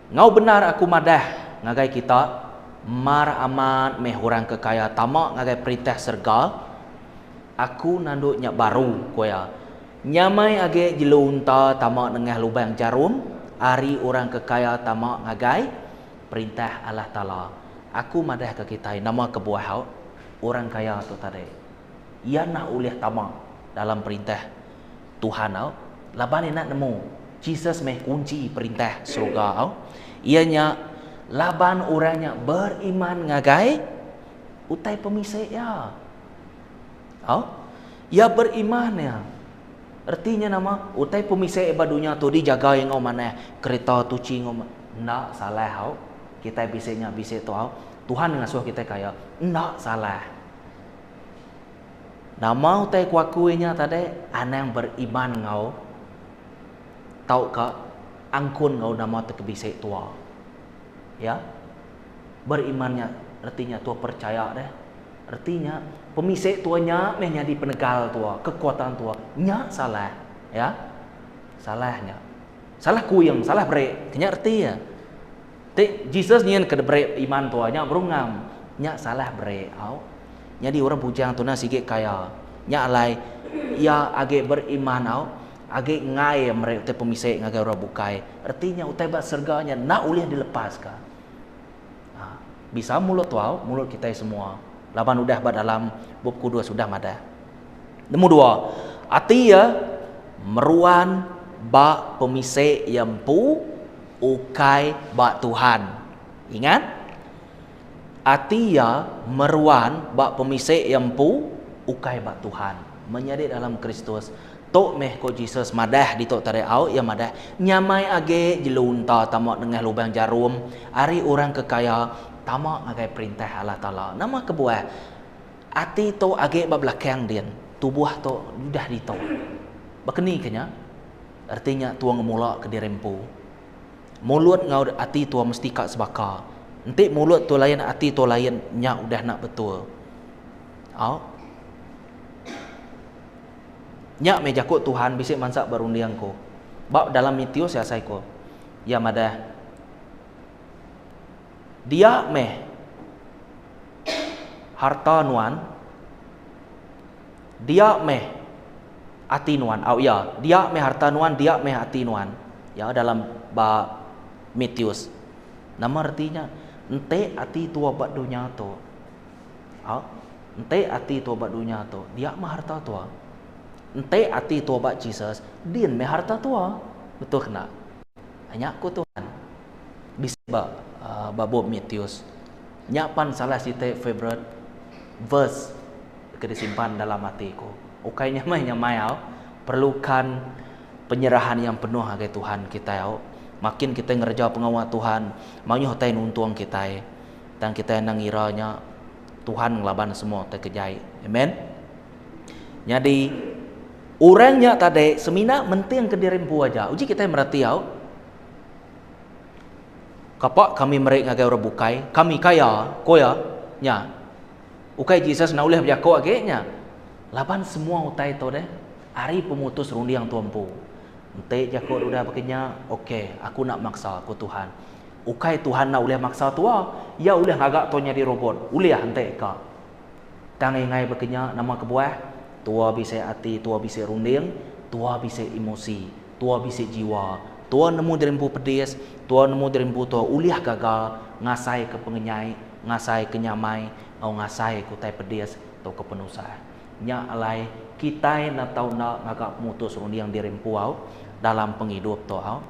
Enggau bendar aku madah ngagai kita, mar amat meh orang ke kaya tama ngagai Perintah serega. Aku nandu nya baru, ku iya. Nyamai agi jelu unta tama nengah lubang jarum ari orang ke kaya tama ngagai Perintah Allah Taala. Aku madahka kitai nama kebuah au orang kaya tu tadi. Iya enda ulih tama dalam Perintah Tuhan au laban iya enda nemu Jesus meh kunchi perintah serega au iya nya laban orang nya beriman ngagai utai pemisi iya au iya beriman iya reti nya nama utai pemisi ba dunya tu dijaga iya enggau manah kereta tuchi enggau enda salah au kitai bisi nya bisi tu au Tuhan ngasuh kitai kaya enda salah. Nama utai ku aku inya tadi anang beriman enggau tauka angkun enggau nama ti ke bisi tua. Ya. Beriman nya reti nya tua percaya deh. Reti nya pemisi tua nya meh nyadi penegal tua, kekuatan tua. Nya salah. Ya. Salah nya. Salah kuing, salah beri. Nya reti iya. Ti Jesus nyin ke diberi iman tua nya baru ngam. Nya salah beri au. Nyadi orang bujang tu nah sigi kaya. Nya alai iya agi beriman au, agi enggai meri utai pemisi ngagai orang bukai. Reti nya utai ba serega nya enda ulih dilepaska. Ha, bisa mulut tu au, mulut kitai semua. Laban udah ba dalam Bup Kudus udah madah. Nombor dua, ati iya meruan ba pemisi iya empu ukai ba Tuhan. Ingat? Ati iya meruan ba pemisi iya empu, ukai ba Tuhan. Menyadi dalam Kristus. Tu meh ko Jesus madah ditu tadi au, iya madah, Nyamai agi jelu unta tama nengah lubang jarum ari orang ke kaya tama ngagai Perintah Allah Taala. Nama kebuah? Ati tu agi ba belakang din, tubuh tu udah ditu. Baka ni ke nya? Reti nya tua ngemula ke diri empu. Mulut enggau ati tua mesti ka sebaka. Enti mulut tua lain ati tua lain nya udah enda betul. Au. Nya meh jaku Tuhan bisi mansa ba runding ku. Ba dalam Matius asai ku. Iya madah Dia meh harta nuan dia meh ati nuan. Au iya, dia meh harta nuan, dia meh ati nuan. Ya dalam ba Matius. Nama reti nya? Enti ati tua ba dunya tu. Au. Enti ati tua ba dunya tu, dia meh harta tua. Enti ati tua ba Jesus, din meh harta tua. Betul ke enda? Nya ku Tuhan. Bisi ba ba bup Matius. Nya pan salah siti favourite verse ke disimpan dalam ati ku. Ukai nya meh nyamai au. Perlukan penyerahan yang penuh ngagai Tuhan kitai au. Makin kitai ngereja pengawa Tuhan, mayuh utai nuntung kitai. Tang kitai anang ngira nya Tuhan ngelaban semua utai ke jai. Amen. Nyadi orang nya tadi semina mentingka diri empu aja. Uji kitai mereti au. Kapa kami meri ngagai orang bukai, kami kaya, ku iya. Nya. Ukai Jesus enda ulih bejaku agi nya. Laban semua utai tu deh ari pemutus runding tua empu. Enti jaku udah baka nya, okey, aku enda maksa, ku Tuhan. Ukai Tuhan enda ulih maksa tua, Iya ulih ngaga tua nyadi robot. Ulih enti ka. Tang enggai baka nya, nama kebuah? Tua bisi ati, tua bisi runding, tua bisi emosi, tua bisi jiwa. Tua nemu diri empu pedis, tua nemu diri empu tua ulih gaga ngasaika pengenyai, ngasaika nyamai enggau ngasaika utai pedis tauka penusah. Nya alai kitai enda tau enda ngaga pemutus runding diri empu au dalam pengidup tu au.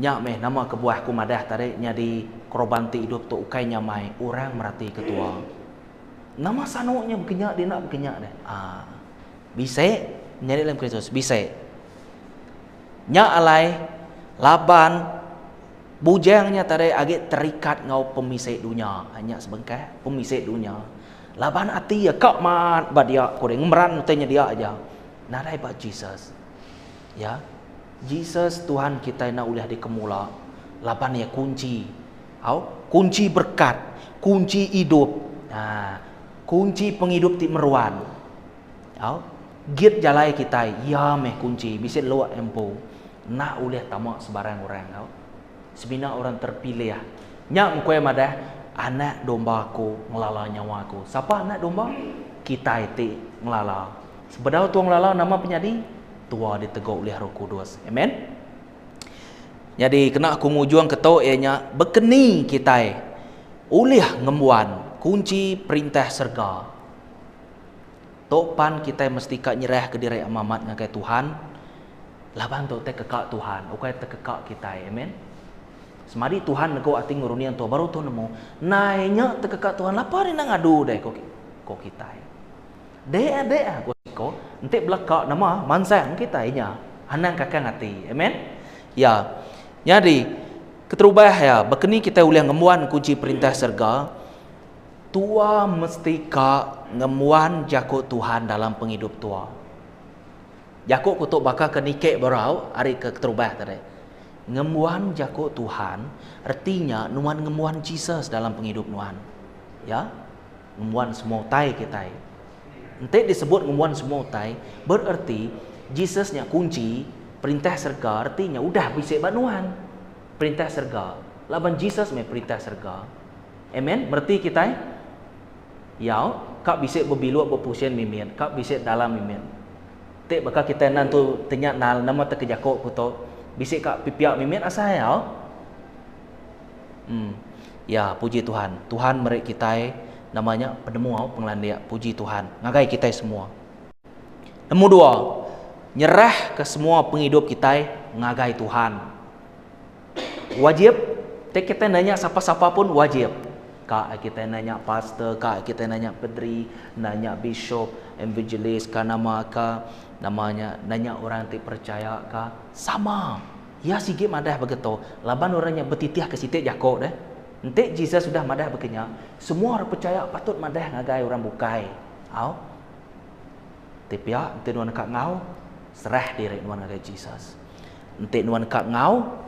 Nya meh nama kebuah aku madah tadi nyadi keroban ti idup tu ukai nyamai orang merati ke tua. Nama sanu nya bekenya dia enda bekenya deh. Aa. Bisi menyadi dalam Kristus bisi. Nya alai laban bujang nya tadi agi terikat enggau pemisi dunya. Nya sebengkah pemisi dunya. Laban ati iya ka mat ba dia ku deh ngemeran utai nya dia aja. Nadai ba Jesus. Ya. Jesus Tuhan kitai enda ulih dikemula laban iya kunchi. Au, kunchi berkat, kunchi idup. Ha, kunchi pengidup ti meruan. Au, git jalai kitai iya meh kunchi bisi luk empu. Enda ulih tama sebarang orang au. Semina orang terpilih. Nya mekoi madah anak domba aku ngelala nyawa aku. Sapa anak domba? Kitai ti ngelala. Sebedau tua ngelala nama penyadi, tua ditegu ulih Roh Kudus. Amen. Nyadi kena aku ngujung ke tu iya nya bekeni kitai ulih ngembuan kunchi perintah serega. Tu pan kitai mesti ka nyerahka diri amat ngagai Tuhan laban tu utai keka Tuhan ukai tekeka kitai. Amen. Semadi Tuhan negu ati ngeruning tua baru tua nemu nai nya tekeka Tuhan lapa deh enda ngadu deh ko kitai. Dek dek ku siko, enti beleka nama mansang kitai nya anang kakang ati. Amen. Ya. Nyadi, keterubah iya, baka ni kitai ulih ngembuan kunchi perintah serega? Tua mesti ka ngembuan jaku Tuhan dalam pengidup tua. Jaku ku tu baka ke niki berau ari ke keterubah tadi. Ngembuan jaku Tuhan reti nya nuan ngembuan Jesus dalam pengidup nuan. Ya. Ngembuan semua utai kitai. Enti disebut ngembuan semua utai, bererti Jesus nya kunchi Perintah serega reti nya udah bisi ba nuan. Perintah serega. Laban Jesus meh Perintah serega. Amen. Mereti kitai? Yau, ka bisi bebiluk bepusin mimit, ka bisi dalam mimit. Ti baka kitai enda entu tenya nal nama te ke jaku ku tu, bisi ka pipia mimit asai au. Em. Ya, puji Tuhan. Tuhan meri kitai nama nya penemu au pengelandik. Puji Tuhan ngagai kitai semua. Nemu dua, nyerahka semua pengidup kitai ngagai Tuhan. Wajib, ti kitai nanya sapa-sapa pun wajib. Ka kitai nanya pastor, ka kitai nanya pedri, nanya bishop, evangelist ka nama ka, nama nya nanya orang ti percaya ka, sama. Iya sigi madah begitu laban orang nya betitihka siti jaku deh. Enti Jesus udah madah baka nya, semua orang pechaya patut madah ngagai orang bukai. Au. Enti pia, enti nuan deka enggau, serah diri nuan ngagai Jesus. Enti nuan deka enggau,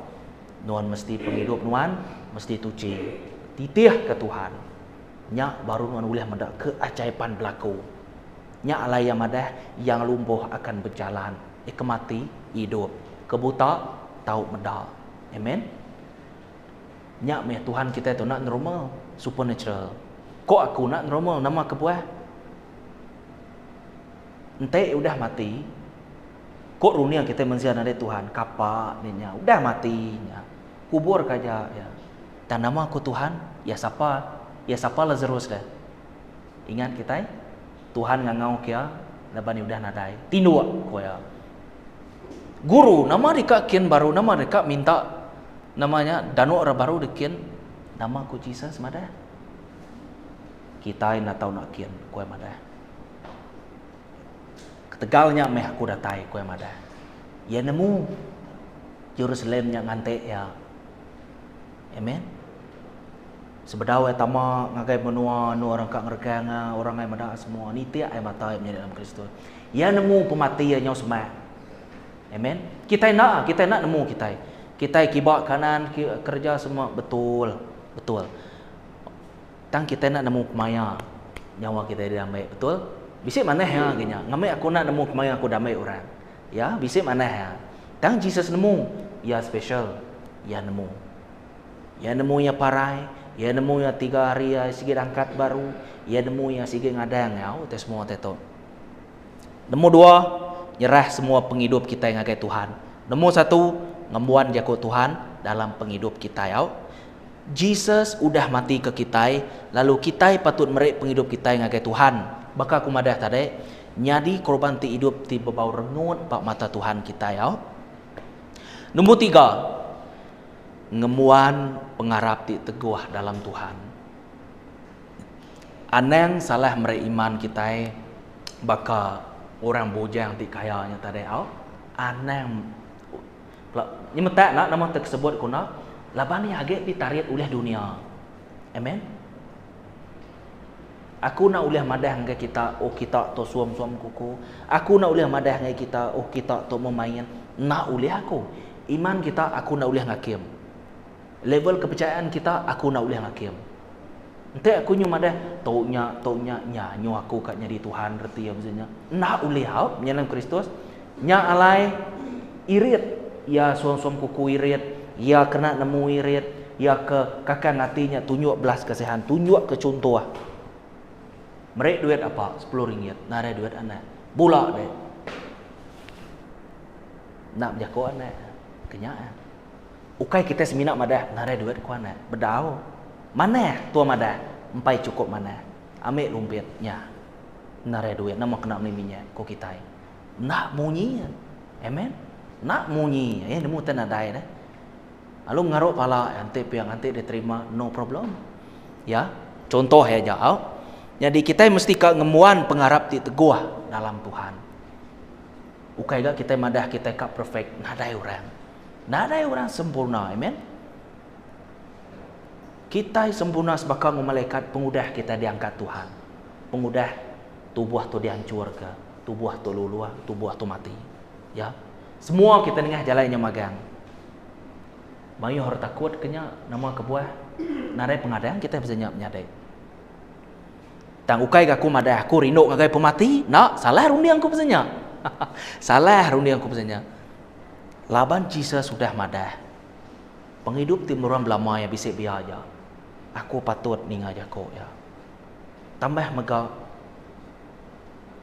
Nuan mesti pengidup nuan mesti tuchi. Titihka Tuhan. Nya baru nuan ulih meda keajaiban belaku. Nya alai iya madah, Yang lumpuh akan bejalan, eh ke mati, idup. Ke buta, tau meda. Amen. Nya meh Tuhan kitai tu enda normal, supernatural. Ko aku enda normal, nama kebuah? Enti udah mati, ko runding kitai mensia nadai Tuhan, kapa deh nya, udah mati nya. Kubur ka aja iya. Tang nama ku Tuhan? Iya sapa? Iya sapa Lazarus deh? Ingat kitai, Tuhan ngangau ke iya laban iya udah nadai. Tinduk, ku iya. Guru, nama deka kin baru, nama deka minta nama nya danu orang baru dikin? Nama ku Jesus madah? Kitai enda tau enda kin, ku iya madah. Ketegal nya meh aku datai, ku iya madah. Iya nemu Jerusalem nya nganti iya. Amen. Sebedau iya tama ngagai menua anu orang ka ngeregang iya, orang ai meda semua nitik ai mata iya menyadi dalam Kristus. Iya nemu pemati iya nyau semak. Amen. Kitai enda, kitai enda nemu kitai. Kitai kiba kanan kereja semua betul. Betul. Tang kitai enda nemu kemaya nyawa kitai diambi, betul? Bisi manah iya agi nya. Ngambi aku enda nemu kemaya aku diambi orang. Ya, bisi manah iya. Tang Jesus nemu, iya special. Iya nemu. Iya nemu iya parai, iya nemu iya tiga hari iya sigi dangkat baru, iya nemu iya sigi ngadang iya utai semua utai tu. Nombor dua, nyerah semua pengidup kitai ngagai Tuhan. Nombor satu, ngembuan jaku Tuhan dalam pengidup kitai au. Jesus udah mati ke kitai, lalu kitai patut meri pengidup kitai ngagai Tuhan. Baka aku madah tadi, nyadi korban ti idup ti bebau rengut ba mata Tuhan kitai au. Nombor tiga, ngembuan pengarap ti teguh dalam Tuhan. Anang salah meri iman kitai baka orang bujang ti kaya nya tadi au. Anang nyemetak enda nama te kesebut ku enda laban iya agi ditarit ulih dunia. Amen. Aku enda ulih madah ngagai kita oh kita tu suam-suam kuku. Aku enda ulih madah ngagai kita oh kita tu memain. Enda ulih aku. Iman kita aku enda ulih ngakim. Level kepercayaan kita aku enda ulih ngakim. Enti aku nyu madah tu nya tu nya nya nyu aku ka nyadi Tuhan reti iya mesti nya. Enda ulih au nyelam Kristus. Nya alai irit iya suam-suam kuku irit, iya kena nemu irit, iya ke kakang ati nya tunjuk belas kasihan, tunjuk ke chunto. Meri duit apa sepuluh ringgit nadai duit anak. Bula deh. Enda bejaku anak ke nya. Ukai kitai semina madah nadai duit ku anak. Bedau. Manah tua madah empai chukup manah. Ambi lumpit nya. Nadai duit nama kena meli minyak ku kitai. Enda munyi. Amen. Enda munyi. Eh nemu utai nadai deh. Lalu ngaru pala enti pia nganti diterima no problem. Ya. Contoh iya aja au. Nyadi kitai mesti ka ngembuan pengarap ti teguh dalam Tuhan. Ukai ga kitai madah kitai ka perfect, nadai orang. Nadai orang sempurna. Amen. Kitai sempurna sebaka enggau malaikat pengudah kitai diangkat Tuhan. Pengudah tubuh tu dianchurka, tubuh tu luluh, tubuh tu mati. Ya. Semua kita nengah jalai nya magang. Mayuh orang takut ke nya, nama kebuah? Nadai pengadang kitai pasal nya menyadi. Tang ukai ga aku madah aku rindu ngagai pemati, enda, salah runding aku pasal nya. salah runding aku pasal nya. Laban Jesus udah madah, pengidup ti meruan belama iya bisi biya aja. Aku patut ninga jaku iya. Tambah mega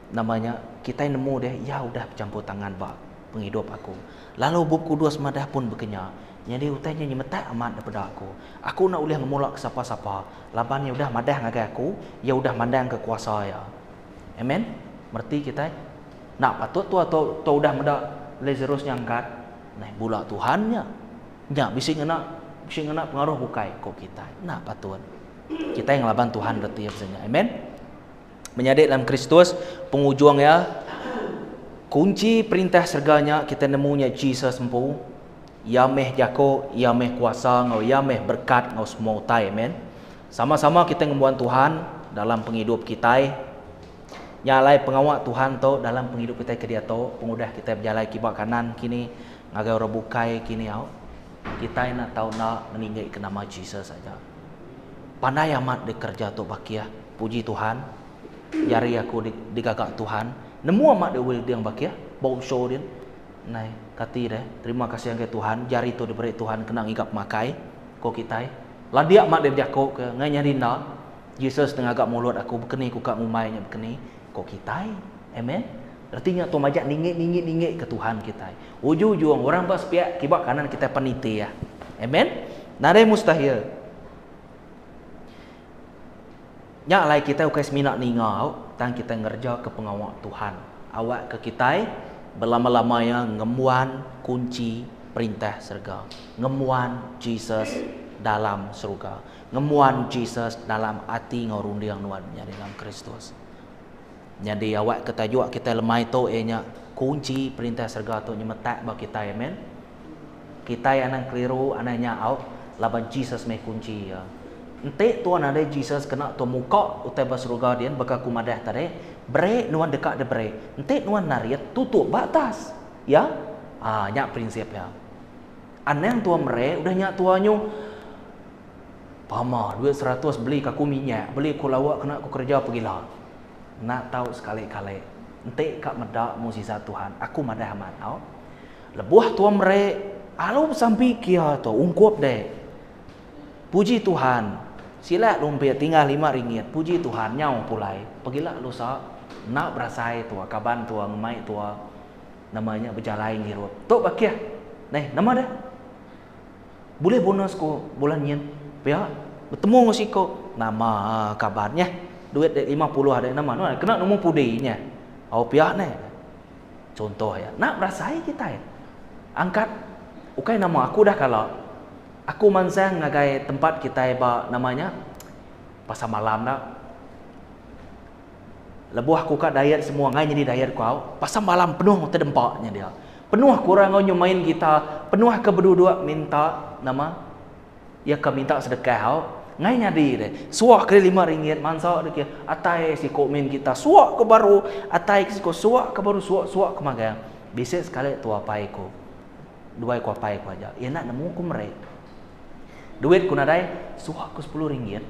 nama nya kitai nemu deh iya udah bechampur tangan ba pengidup aku. Lalu Bup Kudus madah pun baka nya. Nyadi utai nya nyemetak amat daripada aku. Aku enda ulih ngemula ke sapa-sapa laban iya udah madah ngagai aku, iya udah mandangka kuasa iya. Amen. Mereti kitai? Enda patut tua tu tu udah meda Lazarus nya angkat. Neh bula Tuhan nya. Nya bisi ngena bisi ngena pengaruh bukai ku kitai. Enda patut. Kitai ngelaban Tuhan reti iya pasal nya. Amen. Menyadi dalam Kristus, pengujung iya, kunchi perintah serega nya kitai nemu nya Jesus empu. Iya meh jaku, iya meh kuasa enggau iya meh berkat enggau semua utai. Amen. Sama-sama kitai ngembuan Tuhan dalam pengidup kitai. Nya alai pengawa Tuhan tu dalam pengidup kitai ke diatu, pengudah kitai bejalai kiba kanan kini ngagai orang bukai kini au. Kitai enda tau enda ngeninggika nama Jesus aja. Pandai amat dikereja tu bakih. Puji Tuhan. Jari aku digaga Tuhan. Nemu amat dek welding bakih. Ba show din. Nai, kati deh. Terima kasih ngagai Tuhan. Jari tu diberi Tuhan kena ngiga pemakai. Ko kitai. Ladik amat dek bejako ke ngai nyadi enda. Jesus ti ngaga mulut aku bekeni ku ka ngumbai nya bekeni. Ko kitai. Amen. Reti nya tu majak ninggi ninggi ninggi ke Tuhan kitai. Ujung ujung orang ba sepiak kiba kanan kitai pan nitih. Amen. Nadai mustahil. Nya alai kitai ukai semina ninga au, tang kitai ngereja ke pengawa Tuhan. Awak ke kitai belama-lama iya ngembuan kunchi perintah serega. Ngembuan Jesus dalam seruga. Ngembuan Jesus dalam ati enggau runding nuan menyadi dalam Kristus. Nyadi awak ke tajuk kitai lemai tu iya nya kunchi perintah serega tu nyemetak ba kitai amen. Kitai anang keliru anang nya au laban Jesus meh kunchi iya. Enti tuan nadai Jesus kena tuan muka utai ba seruga din baka ku madah tadi beri nuan deka diberi enti nuan narit tutup ba atas ya aa nya prinsip iya. Anang tuan meri udah nya tuan nyu Pama duit seratus beli ka aku minyak, beli ku lauk kena ku kereja pegila. Enda tau sekali kali. Enti ka meda mukjizat Tuhan, aku madah amat tau. Lebuh tua meri, alu besampi kia tu ungkup dek. Puji Tuhan, silak lumpit tinggal lima ringgit, puji Tuhan nyau pulai. Pegila lusa enda berasai tua kaban tua ngemai tua nama nya bejalai ngirup. Tu bakih. Neh, nama deh? Bulih bonus ku bulan nyin. Pia betemu enggau siko nama kaban nyeh duit dek 50 dek nama nuan kena nemu pudi nyeh. Au pia neh. Contoh iya enda berasai kitai. Angkat ukai nama aku dah kala aku mansang ngagai tempat kitai ba nama nya pasar malam da. Lebuh aku ka diet semua ngai nyadi diet ku au pasar malam penuh utai dempa nya dia. Penuh ke orang enggau nyu main gitar, penuh ke beduduk minta nama iya ke minta sedekah au ngai nyadi deh. Suak ke 5 ringgit mansa deh ke atai siku main gitar suak ke baru atai ke siku suak ke baru suak suak ke magang. Bisi sekali tu apai ku duai ku apai ku aja iya enda nemu ku meri. Duit ku nadai suak ku 10 ringgit.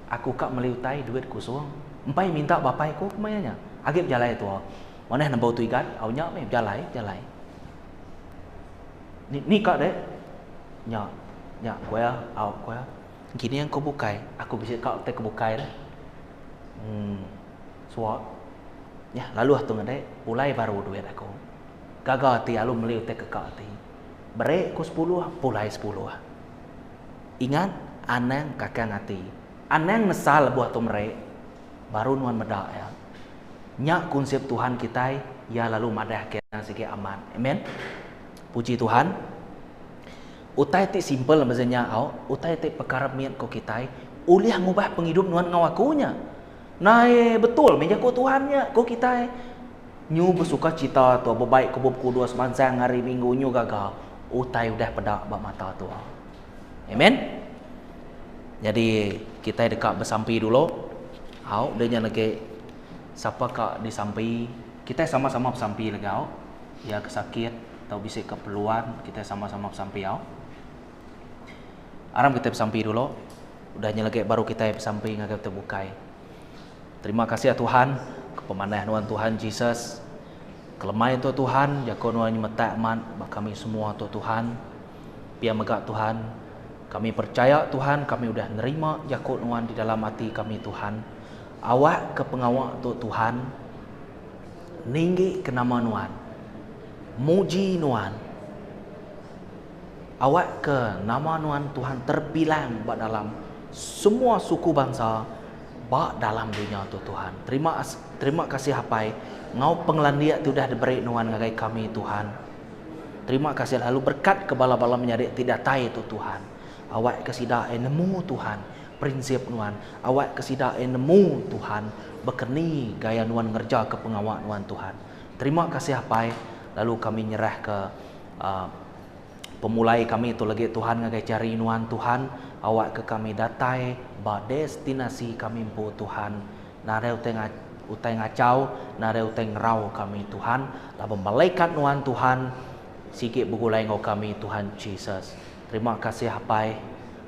Aku ka meli utai duit kusung. Empai minta ba apai ku kemaya nya. Agi bejalai tua. Manah nembau tu igat au nya meh bejalai bejalai. Ni ni ka deh. Nya nya ku iya au ku iya. Gini aku bukai aku bisi ka utai ke bukai deh. Em suak nya laluh tu ngedek pulai baru duit aku. Gaga ati alu meli utai ke ka ati. Beri ku sepuluh pulai sepuluh. Ingat, anang kakang ati. Anang nesal lebuh tu meri, baru nuan meda iya. Nya konsep Tuhan kitai, iya lalu madahka iya sigi amat. Amen. Puji Tuhan. Utai ti simple mesti nya au, utai ti pekara mit ko kitai, ulih ngubah pengidup nuan enggau aku nya. Nai betul meh jaku Tuhan nya ko kitai. Nyu besuka cita tua bebaik ke Bup Kudus mansang hari minggu nyu gaga utai udah peda ba mata tua. Amen. Nyadi kitai deka besampi dulu. Au deh nya legi sapa ka disampi kitai sama-sama besampi legi au. Iya ke sakit atau bisi keperluan kitai sama-sama besampi au. Aram kitai besampi dulu. Udah nya legi baru kitai besampi ngagai utai bukai. Terima kasih Tuhan ke pemanah nuan Tuhan Jesus. Kelemai tu Tuhan jako nuan nyemetak amat ba kami semua tu Tuhan. Pia mega Tuhan, kami percaya Tuhan kami udah nerima jako nuan di dalam ati kami Tuhan. Awak ke pengawa tu Tuhan ninggi ke nama nuan. Muji nuan. Awak ke nama nuan Tuhan terbilang ba dalam semua suku bangsa ba dalam dunya tu Tuhan. Terima terima kasih Apai enggau pengelandik ti udah diberi nuan ngagai kami Tuhan. Terima kasih lalu berkat ke bala-bala menyadi ti datai tu Tuhan. Awak ke sida e nemu Tuhan prinsip nuan. Awak ke sida e nemu Tuhan bekeni gaya nuan ngereja ke pengawa nuan Tuhan. Terima kasih Apai lalu kami nyerah ke uh, pemulai kami tu lagi Tuhan ngagai jari nuan Tuhan. Awak ke kami datai ba destinasi kami empu Tuhan. Nadai utai utai ngachau, nadai utai ngerau kami Tuhan. Laban malaikat nuan Tuhan. sigi begulai enggau kami Tuhan Jesus. Terima kasih Apai.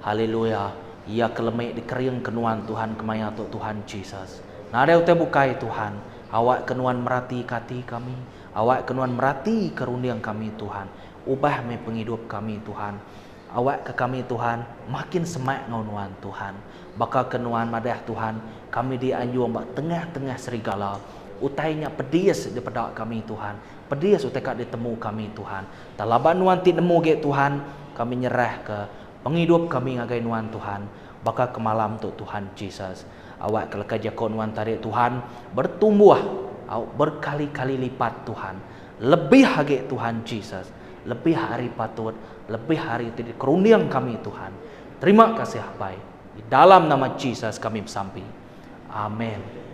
Haleluya. Iya ke lemi dikering ke nuan Tuhan kemaya tu Tuhan Jesus. Nadai utai bukai Tuhan. Awak ke nuan merati ke ati kami. Awak ke nuan merati ke runding kami Tuhan. Ubah meh pengidup kami Tuhan. Awak ke kami Tuhan makin semak enggau nuan Tuhan. Baka ke nuan madah Tuhan kami dianjung ba tengah-tengah serigala. Utai nya pedis dipeda kami Tuhan. Pedis utai ka ditemu kami Tuhan. Tang laban nuan ti nemu agi Tuhan, kami nyerah ke pengidup kami ngagai nuan Tuhan baka ke malam tu Tuhan Jesus. Awak ke leka jako nuan tadi Tuhan bertumbuh au berkali-kali lipat Tuhan. Lebih agi Tuhan Jesus. Lebih ari patut, lebih ari ti dikerunding kami Tuhan. Terima kasih Apai. Di dalam nama Jesus kami besampi. Amen.